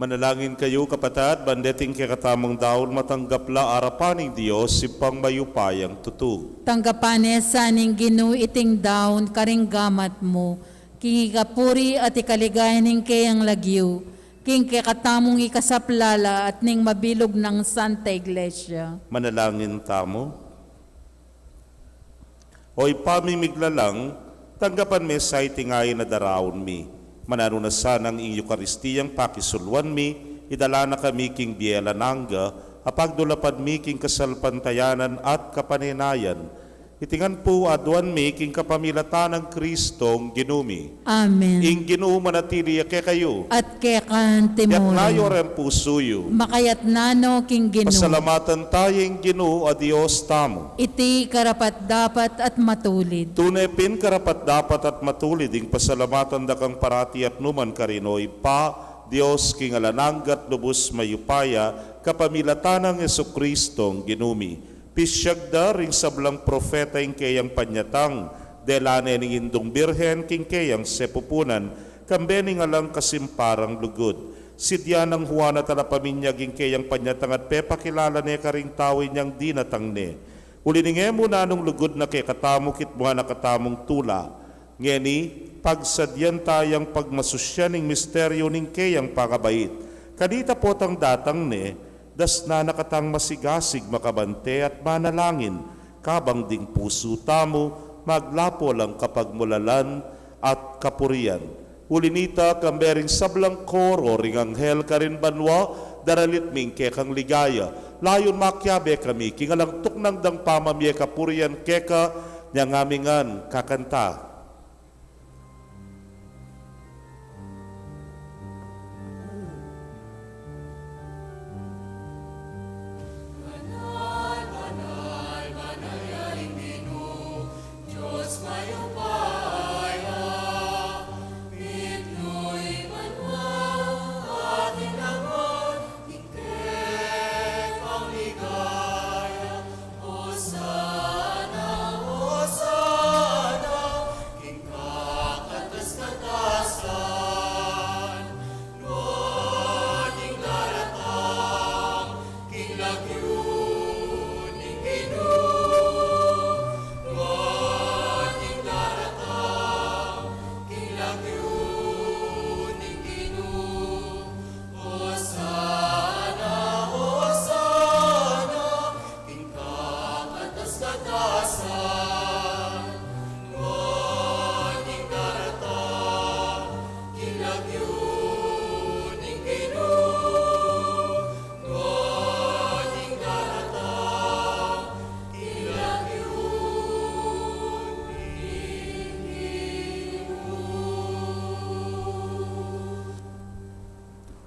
Manalangin kayu, kapatad, ban deting kekatamung daun matanggap la arapan ning Dios, Ibpang mayupayang tutu. Tanggapan ne sa ning Ginu iting daun karing gamat mu, king ikapuri at ikaligaya ning keyang lagyu, king kekatamung ikasaplala at ning mabilug nang Santa Iglesia. Manalangin tamu. O Ibpa ming miglalang, tanggapan me sa iting ain a daraun mi. Mananu na sanang ing Eukaristiyang pakisuluan mi, idala na kami king bie alang angga, a pagdulapan mi king kasalpantayanan at kapanenayan. Iti ngan pu aduan mi king kapamilatan nang Kristong Ginu mi. Amen. Ing Ginu manatili ya kekayu. At keka naman. Itas yu reng pusu yu. Makaitas na no king Ginu. Pasalamatan taya ing Ginu a Dios tamu. Iti karapat-dapat at matulid. Tune pin karapat-dapat at matulid ing pasalamatan da kang parati at nukarin man, O Ibpa, Dios king alang angga at lubus mayupaya, kapamilatan nang Jesucristong Ginu mi. Pisyag da ring sablang propeta ing keyang panyatang, dela ne ning Indung Birhen king keyang sepupunan, kambe ning alang kasimparang lugud. Sidya nang Juan a Talapaminyag ing keyang panyatang at pepakilala ne karing tau inyang dinatang ne. Uli ning e mu nanung lugud na kekatamu kitmuan na katamung tula. Ngeni, pagsadyan tayang pagmasusyan ing misteryu ning keyang pakabait. Kanita potang datang ne, dasnan na katang masigasig, makabante at manalangin, kabang ding pusu tamu maglapu alang kapagmulalan at kapurian. Uli nita, kambe ring sablang koro ring anghel karin banua, daralit mi ing kekang ligaya. Layun makiabe kami king alang tuknang dang pamamie kapurian keka, inya ngami ngan kakanta.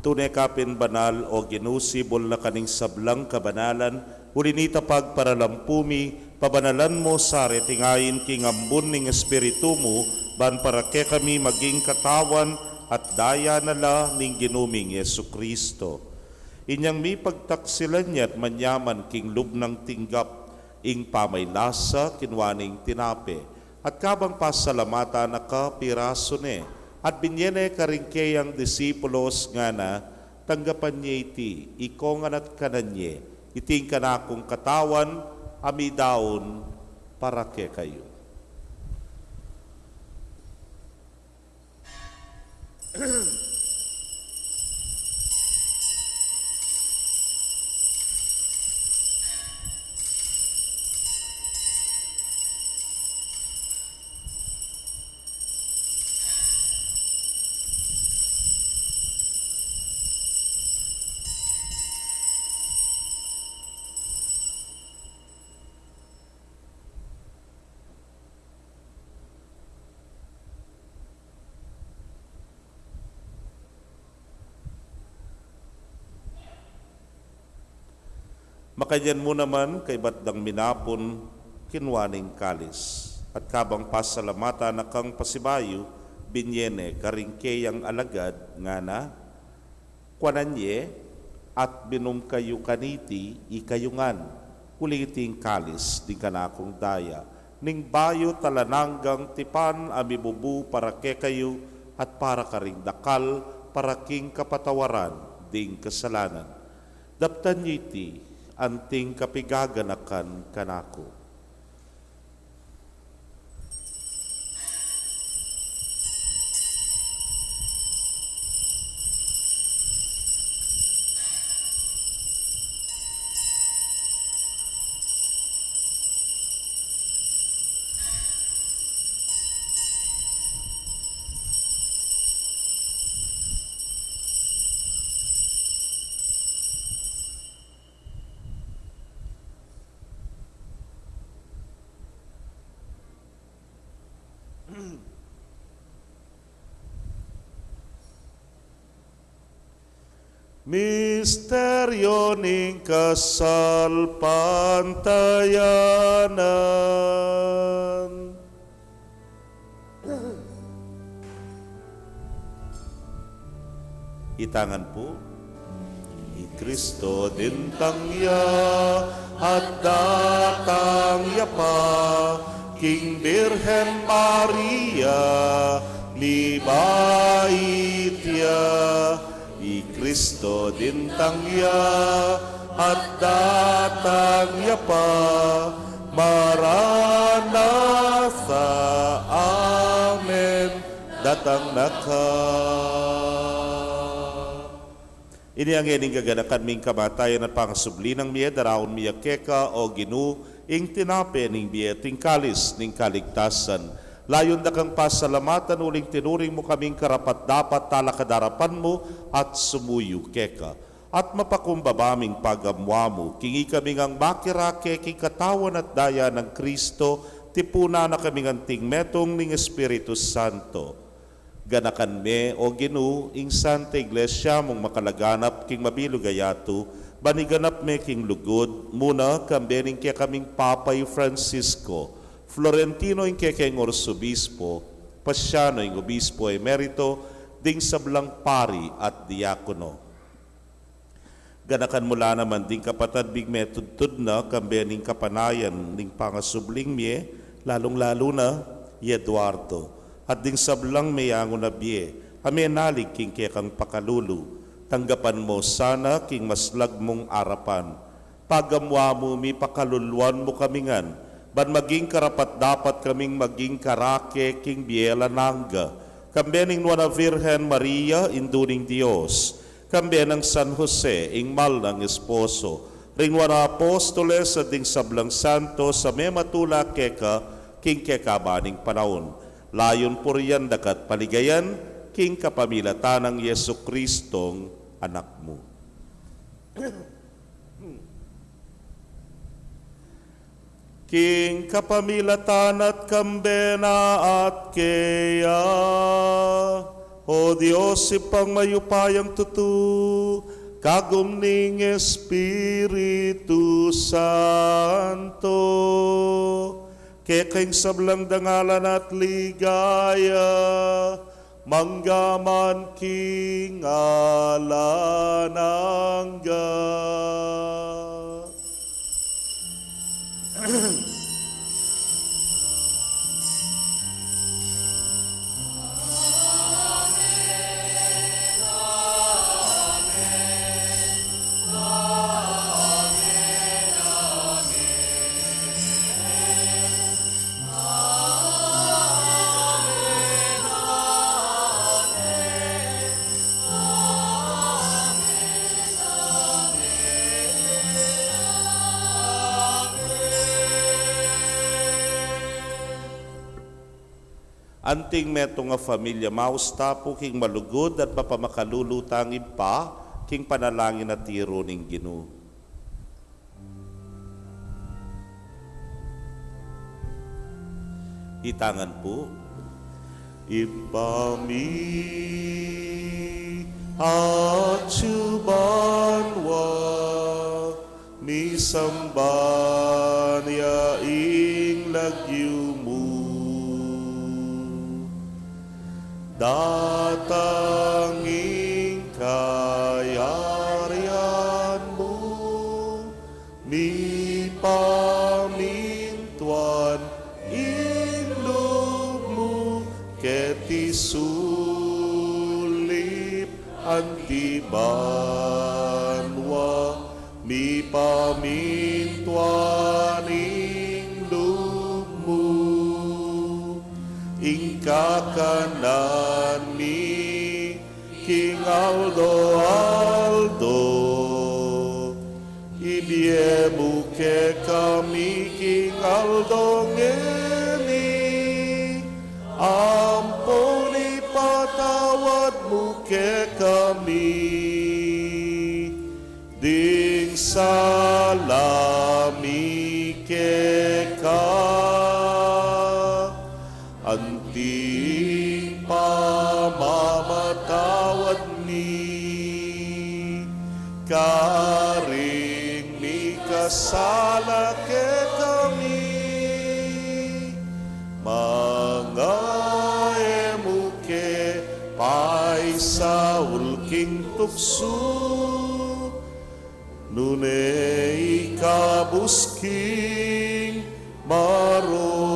Tune ka pin banal, O Ginu, sibul na ka ning sablang kabanalan, uli nita pagparalampu mi, pabanalan mu sa reting ain king ambun ning Espiritu mu, ban para kekami maging katawan at daya na la ning Ginu ming Jesucristo. Inyang mipagtaksilan ya at manyaman king lub nang tinggap ing pamaylasa, kinua ne ing tinape, at kabang pasalamatan na ka, pirasu ne, at binye ne karing keyang disipulos, ngana: Tanggapan ye iti, ikongan at kanan ye, iti ing kanakung katawan, a midaun para kekayu. Makanyan mu naman, kaybat dang minapun, kinua ne ing kalis, at kabang pasalamatan na kang pasibayu, binye ne karing keyang alagad, ngana: Kuanan ye, at minum kayu kaniti, ikayu ngan, uling iti ing kalis ning kanakung daya, ning bayu at alang anggang tipan, a mibubu para kekayu at para karing dakal, para king kapatawaran ding kasalanan. Daptan yu iti anting kapigaganakan kanaku. Misteryo ning kasalpantayanan. Itangan pu. I Kristo dintang ya at datang ya pa king Birhen Maria, mibait ya. I Kristo dintang ya at datang ya pa. Maranatha, amen. Datang na ka. Ini ngeni ing gaganakan ming kamatayan at pangasubli nang mie, daraun mi ya keka, o Ginu, ing tinape ning bie at ing kalis ning kaligtasan. Layun da kang pasalamatan uling tinuring mu kaming karapat-dapat talakad arapan mu at sumuyu keka. At mapakumbaba ming pagamuan mu, king ikami ngang makirake king katawan at daya nang Kristo, tipunan na kaming anting metung ning Espiritu Santo. Ganakan me, o Ginu, ing Santa Iglesia mung makalaganap king mabilug a yatu, ban iganap me king lugud, muna kambe ning kekaming Papa i Francisco, Florentino ing kekeng Arsobispo, Pasiano ing Obispo Emerito, ding sablang pari at diakono. Ganakan mu la naman ding kapatad ming metudtud na kambe ning kapanayan ning pangasubling mie, lalung-lalu na i Eduardo, at ding sablang meyangu na bie a menalig king kekang pakalulu. Tanggapan mu sana king maslag mung arapan. Pagamuan mu mi, pakaluluan mu kami ngan, ban maging karapat-dapat kaming maging karake king bie alang angga, kambe ning Nuan a Virgen Maria, Indu ning Dios, kambe nang San Jose, ing mal nang esposo, ring Nuan a Apostoles, at ding sablang santos a mematula keka king kekaban ning panaun. Layun purian da ka at paligayan, king kapamilatan nang Jesucristong Anak mu. King kapamilatan na at kambe na at keya, o Dios, Ibpang mayupayang tutu, kagum ning Espiritu Santo, keka ing sablang dangalan at ligaya, mangga man king alang angga. Anting metung a familia, maus ta pu king malugud at mapamakalulu tang Ibpa, king panalangin a tiru ning Ginu. Itangan pu. Ibpa mi, atsu banua, misamban ya ing lagyu mu. Datang ing kayarian mu, mipamintuan ing lub mu keti sulip anti banua, mipamintuan ing lub mu. Ing kakanan mi king aldo-aldo ibie mu kekami king aldo ngeni, ampon ipatawad mu kekami ding sala mi keka, anti ing pamamatawad mi karing mikasala kekami, manga e mu ke paisaul king tuksu, nune ikabus king marok.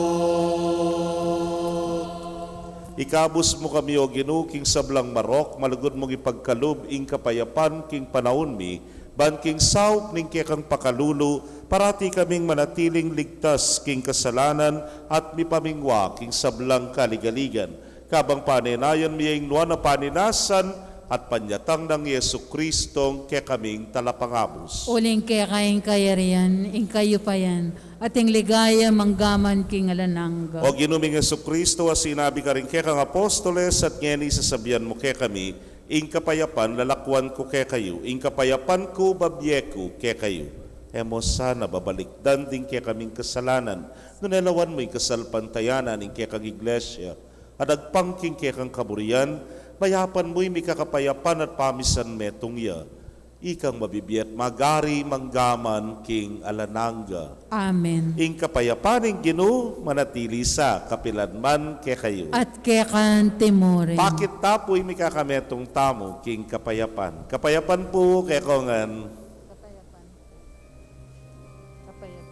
Ikabus mu kami, O Ginu, king sablang marok, malugud mung ipagkalub ing kapayapan king panaun mi, ban king saup ning kekang pakalulu, parati kaming manatiling ligtas king kasalanan at mipamingwa king sablang kaligaligan. Kabang panenayan mi ing nuan a paninasan at panyatang nang Jesucristong kekaming Talapangabus. Uling keka ing kayarian, ing kayupayan, at ing ligaya manggaman king alang angga. O Ginu ming Jesucristo, a sinabi karing kekang apostoles, at ngeni sasabian mu kekami, ing kapayapan lalakwan ku kekayu, ing kapayapan ku babie ku kekayu. E mu sana babalikdan ding kekaming kasalanan, nune lawan mu ing kasalpantayanan ning kekang Iglesia, at agpang king kekang kaburian, mayapan mu ing mikakapayapan at pamisan metung ya. Ikang mabibie at magari manggaman king alang angga. Amen. Ing kapayapan ning Ginu manatili sa kapilan man kekayu. At keka naman murin. Pakit ta pu ing mikakametung tamu king kapayapan. Kapayapan pu kekongan. Kapayapan. Kapayapan.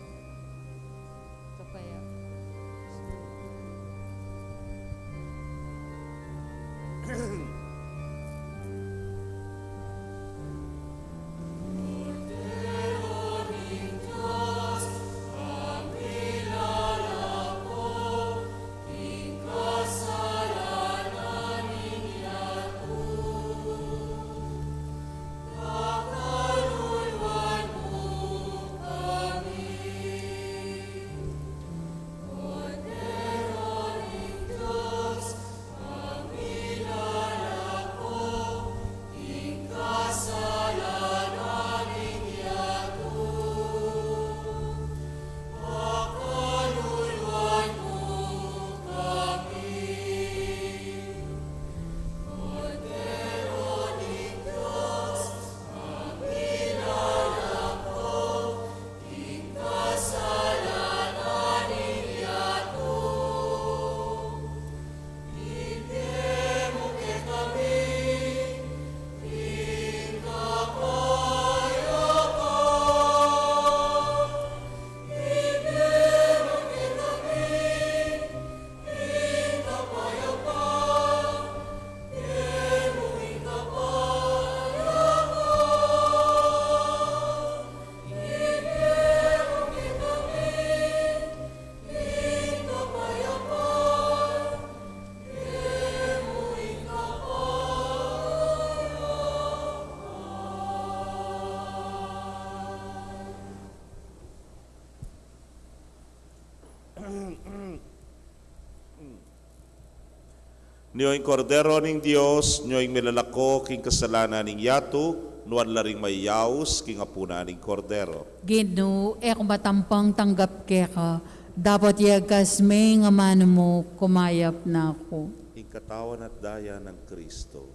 Nyo ing Kordero ning Dios, nyo ing milalako king kasalanan ning yatu, nuan la ring mayayaus king apunan ning Kordero. Ginu, e ku matampang tanggap keka, dapot yagkas me ing amanu mu, kumayap na ku. Ing katawan at daya nang Kristo,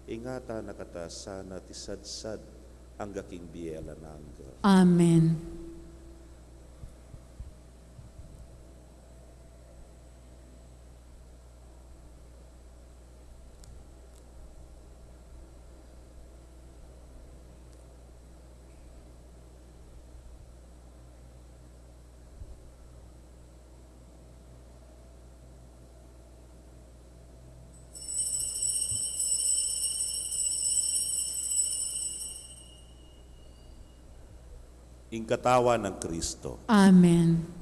ingatan na kata sana at isadsad angga king bie alang angga. Amen. Ing katawan nang Kristo. Amen.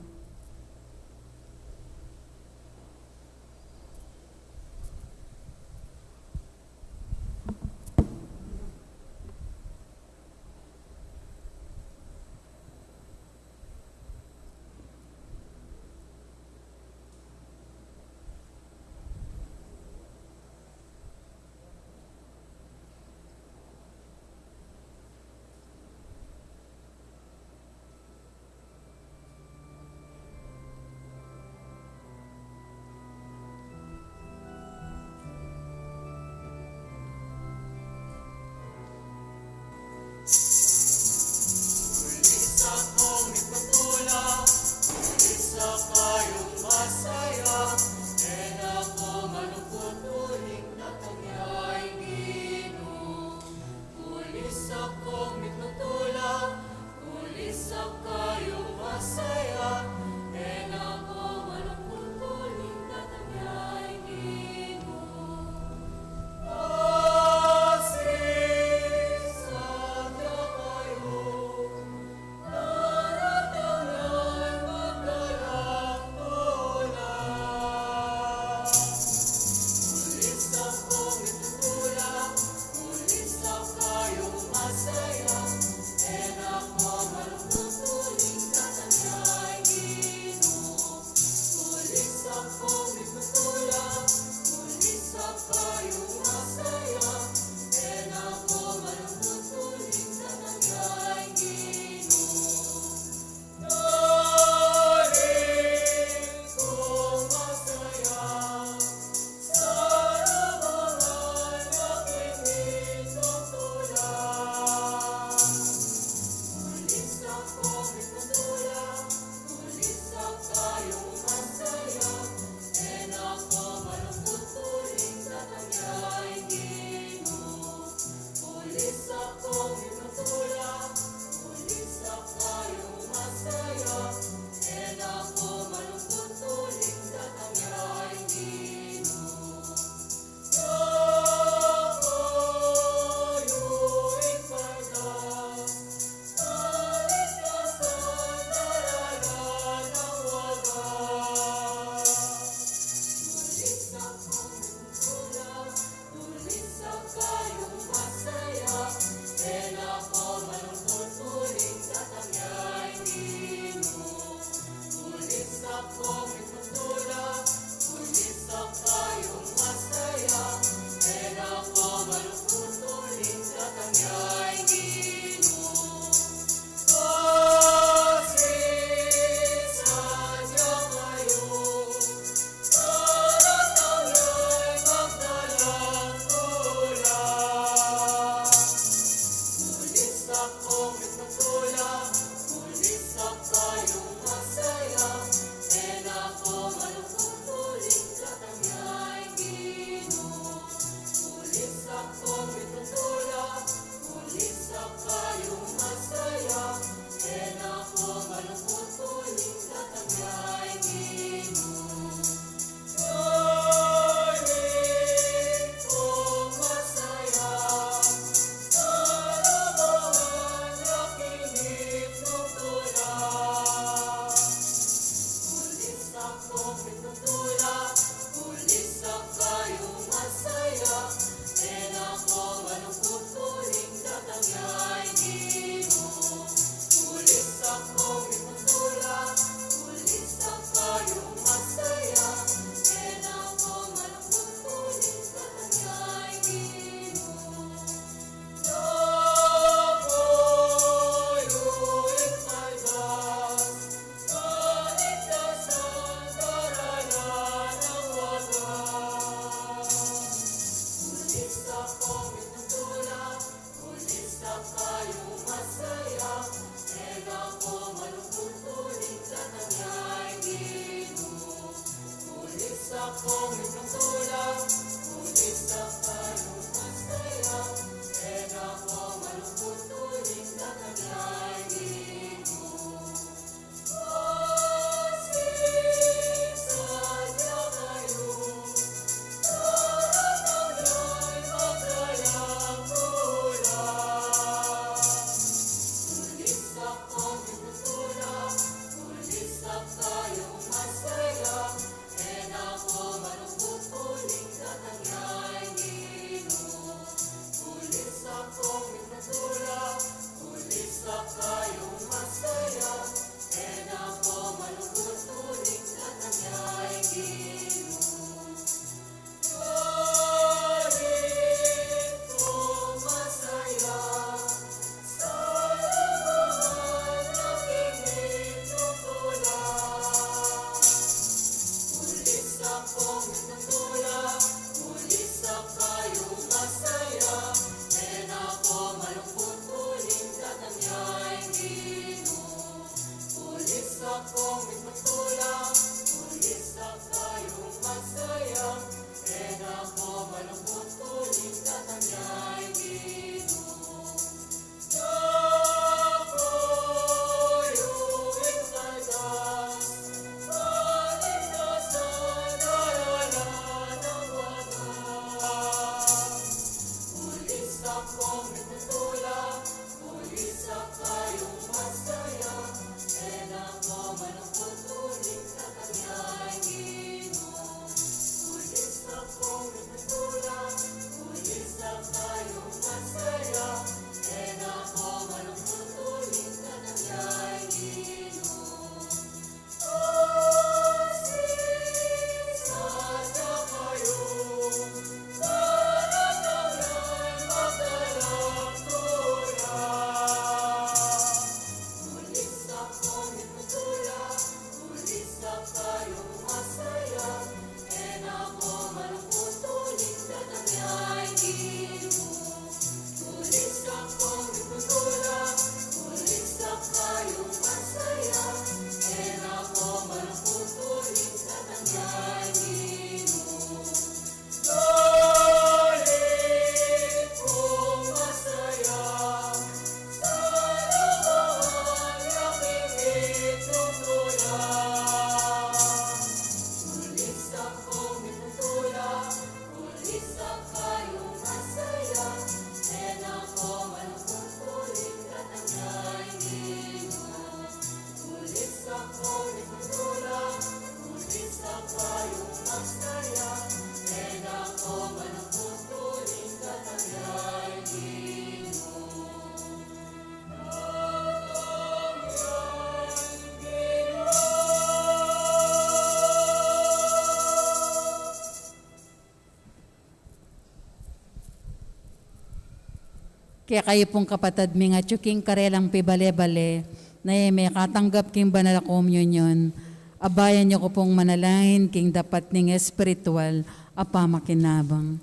Kekayu pung kapatad ming atyu king karelang pibale-bale, na e mekatanggap king banal a komunyon, abayan yu ku pung manalangin king dapat ning espiritual a pamakinabang.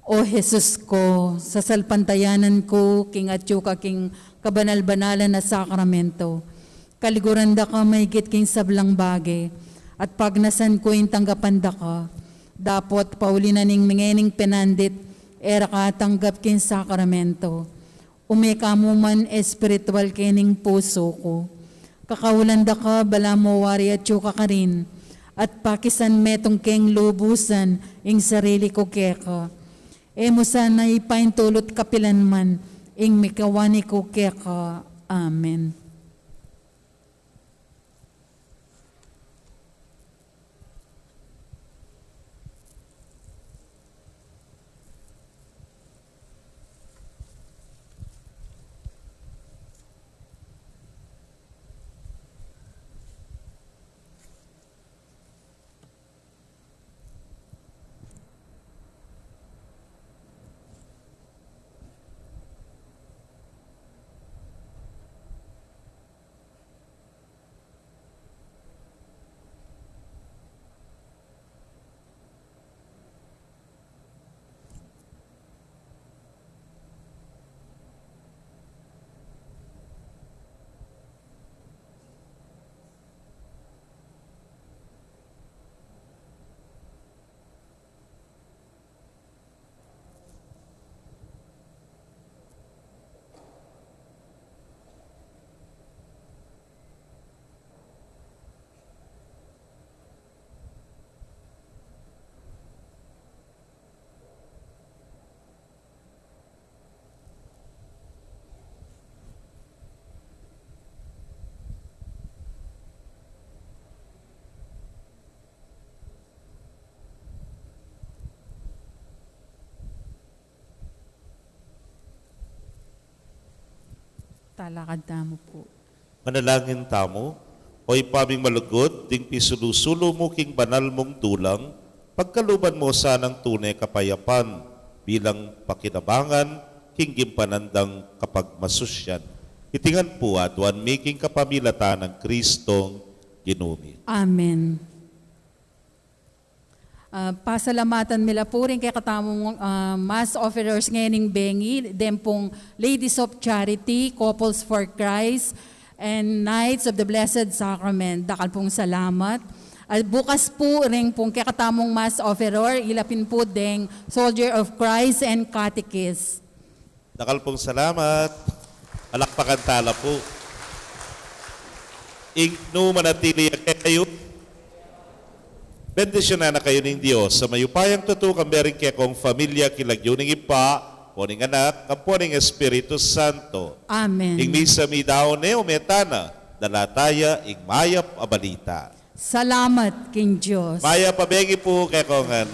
O Jesus ku, sasalpantayanan ku king atyu ka king kabanal-banalan a sakramento. Kaliguran da ka maigit king sablang bage, at pagnasan ku ing tanggapan da ka. Dapot pauli na ning mengening penandit, e ra ka atanggap king sakramento. Ume ka mu man espiritual kening pusu ku. Kakaulan da ka balamu wari atyu ka karin, at pakisan metung keng lubusan ing sarili ku keka. E mu sana ipaintulut kapilan man ing mikawani ku keka. Amen. Talakad tamu pu. Manalangin tamu. O Ibpa ming malugud, ding pisulu-sulu mu king banal mung dulang, pagkaluban mu sanang tune kapayapan bilang pakinabangan king gimpanan dang kapagmasusyan. Iti ngan pu aduan mi king kapamilatan nang Kristong Ginu mi. Amen. Ah, pasalamatan mi la pu ring kekatamung, ah, mass offerers ngening bengi, deng pung Ladies of Charity, Couples for Christ, and Knights of the Blessed Sacrament. Dakal pung salamat. At bukas pu ring pung kekatamung mass offerer, ila pin pu deng Soldier of Christ and Catechist. Dakal pung salamat. Palakpakan tala pu. Ing nu manatili ya kekayu. Bendisyunan na kayu ning Dios a mayupayang tutu, kambe ring kekong familia, king lagyu ning Ibpa, ampo ning Anak, ampo ning Espiritu Santo. Amen. Ing misa midaun ne, ume tana, dala taya ing mayap a balita. Salamat king Dios. Mayap a bengi pu kekongan.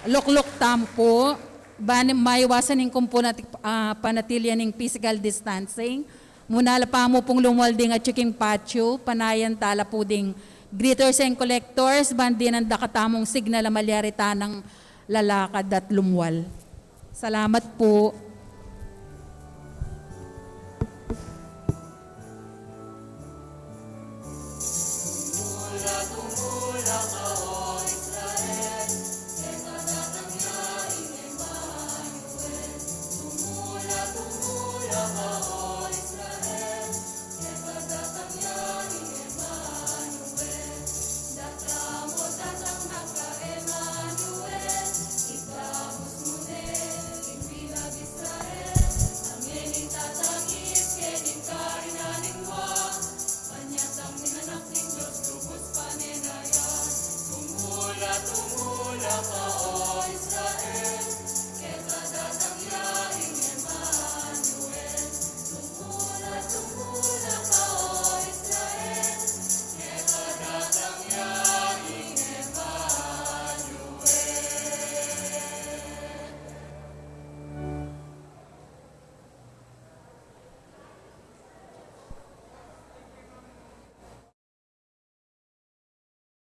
Lukluk tamu pu, ban maiwasan ing kumpu nati-, ah, panatilian ning physical distancing. Muna la pa mu pung lumwal ding atyu king patio, panayan tala pu ding greeters and collectors, ban dinan da katamung signal a malyari tanang lalakad at lumwal. Salamat pu.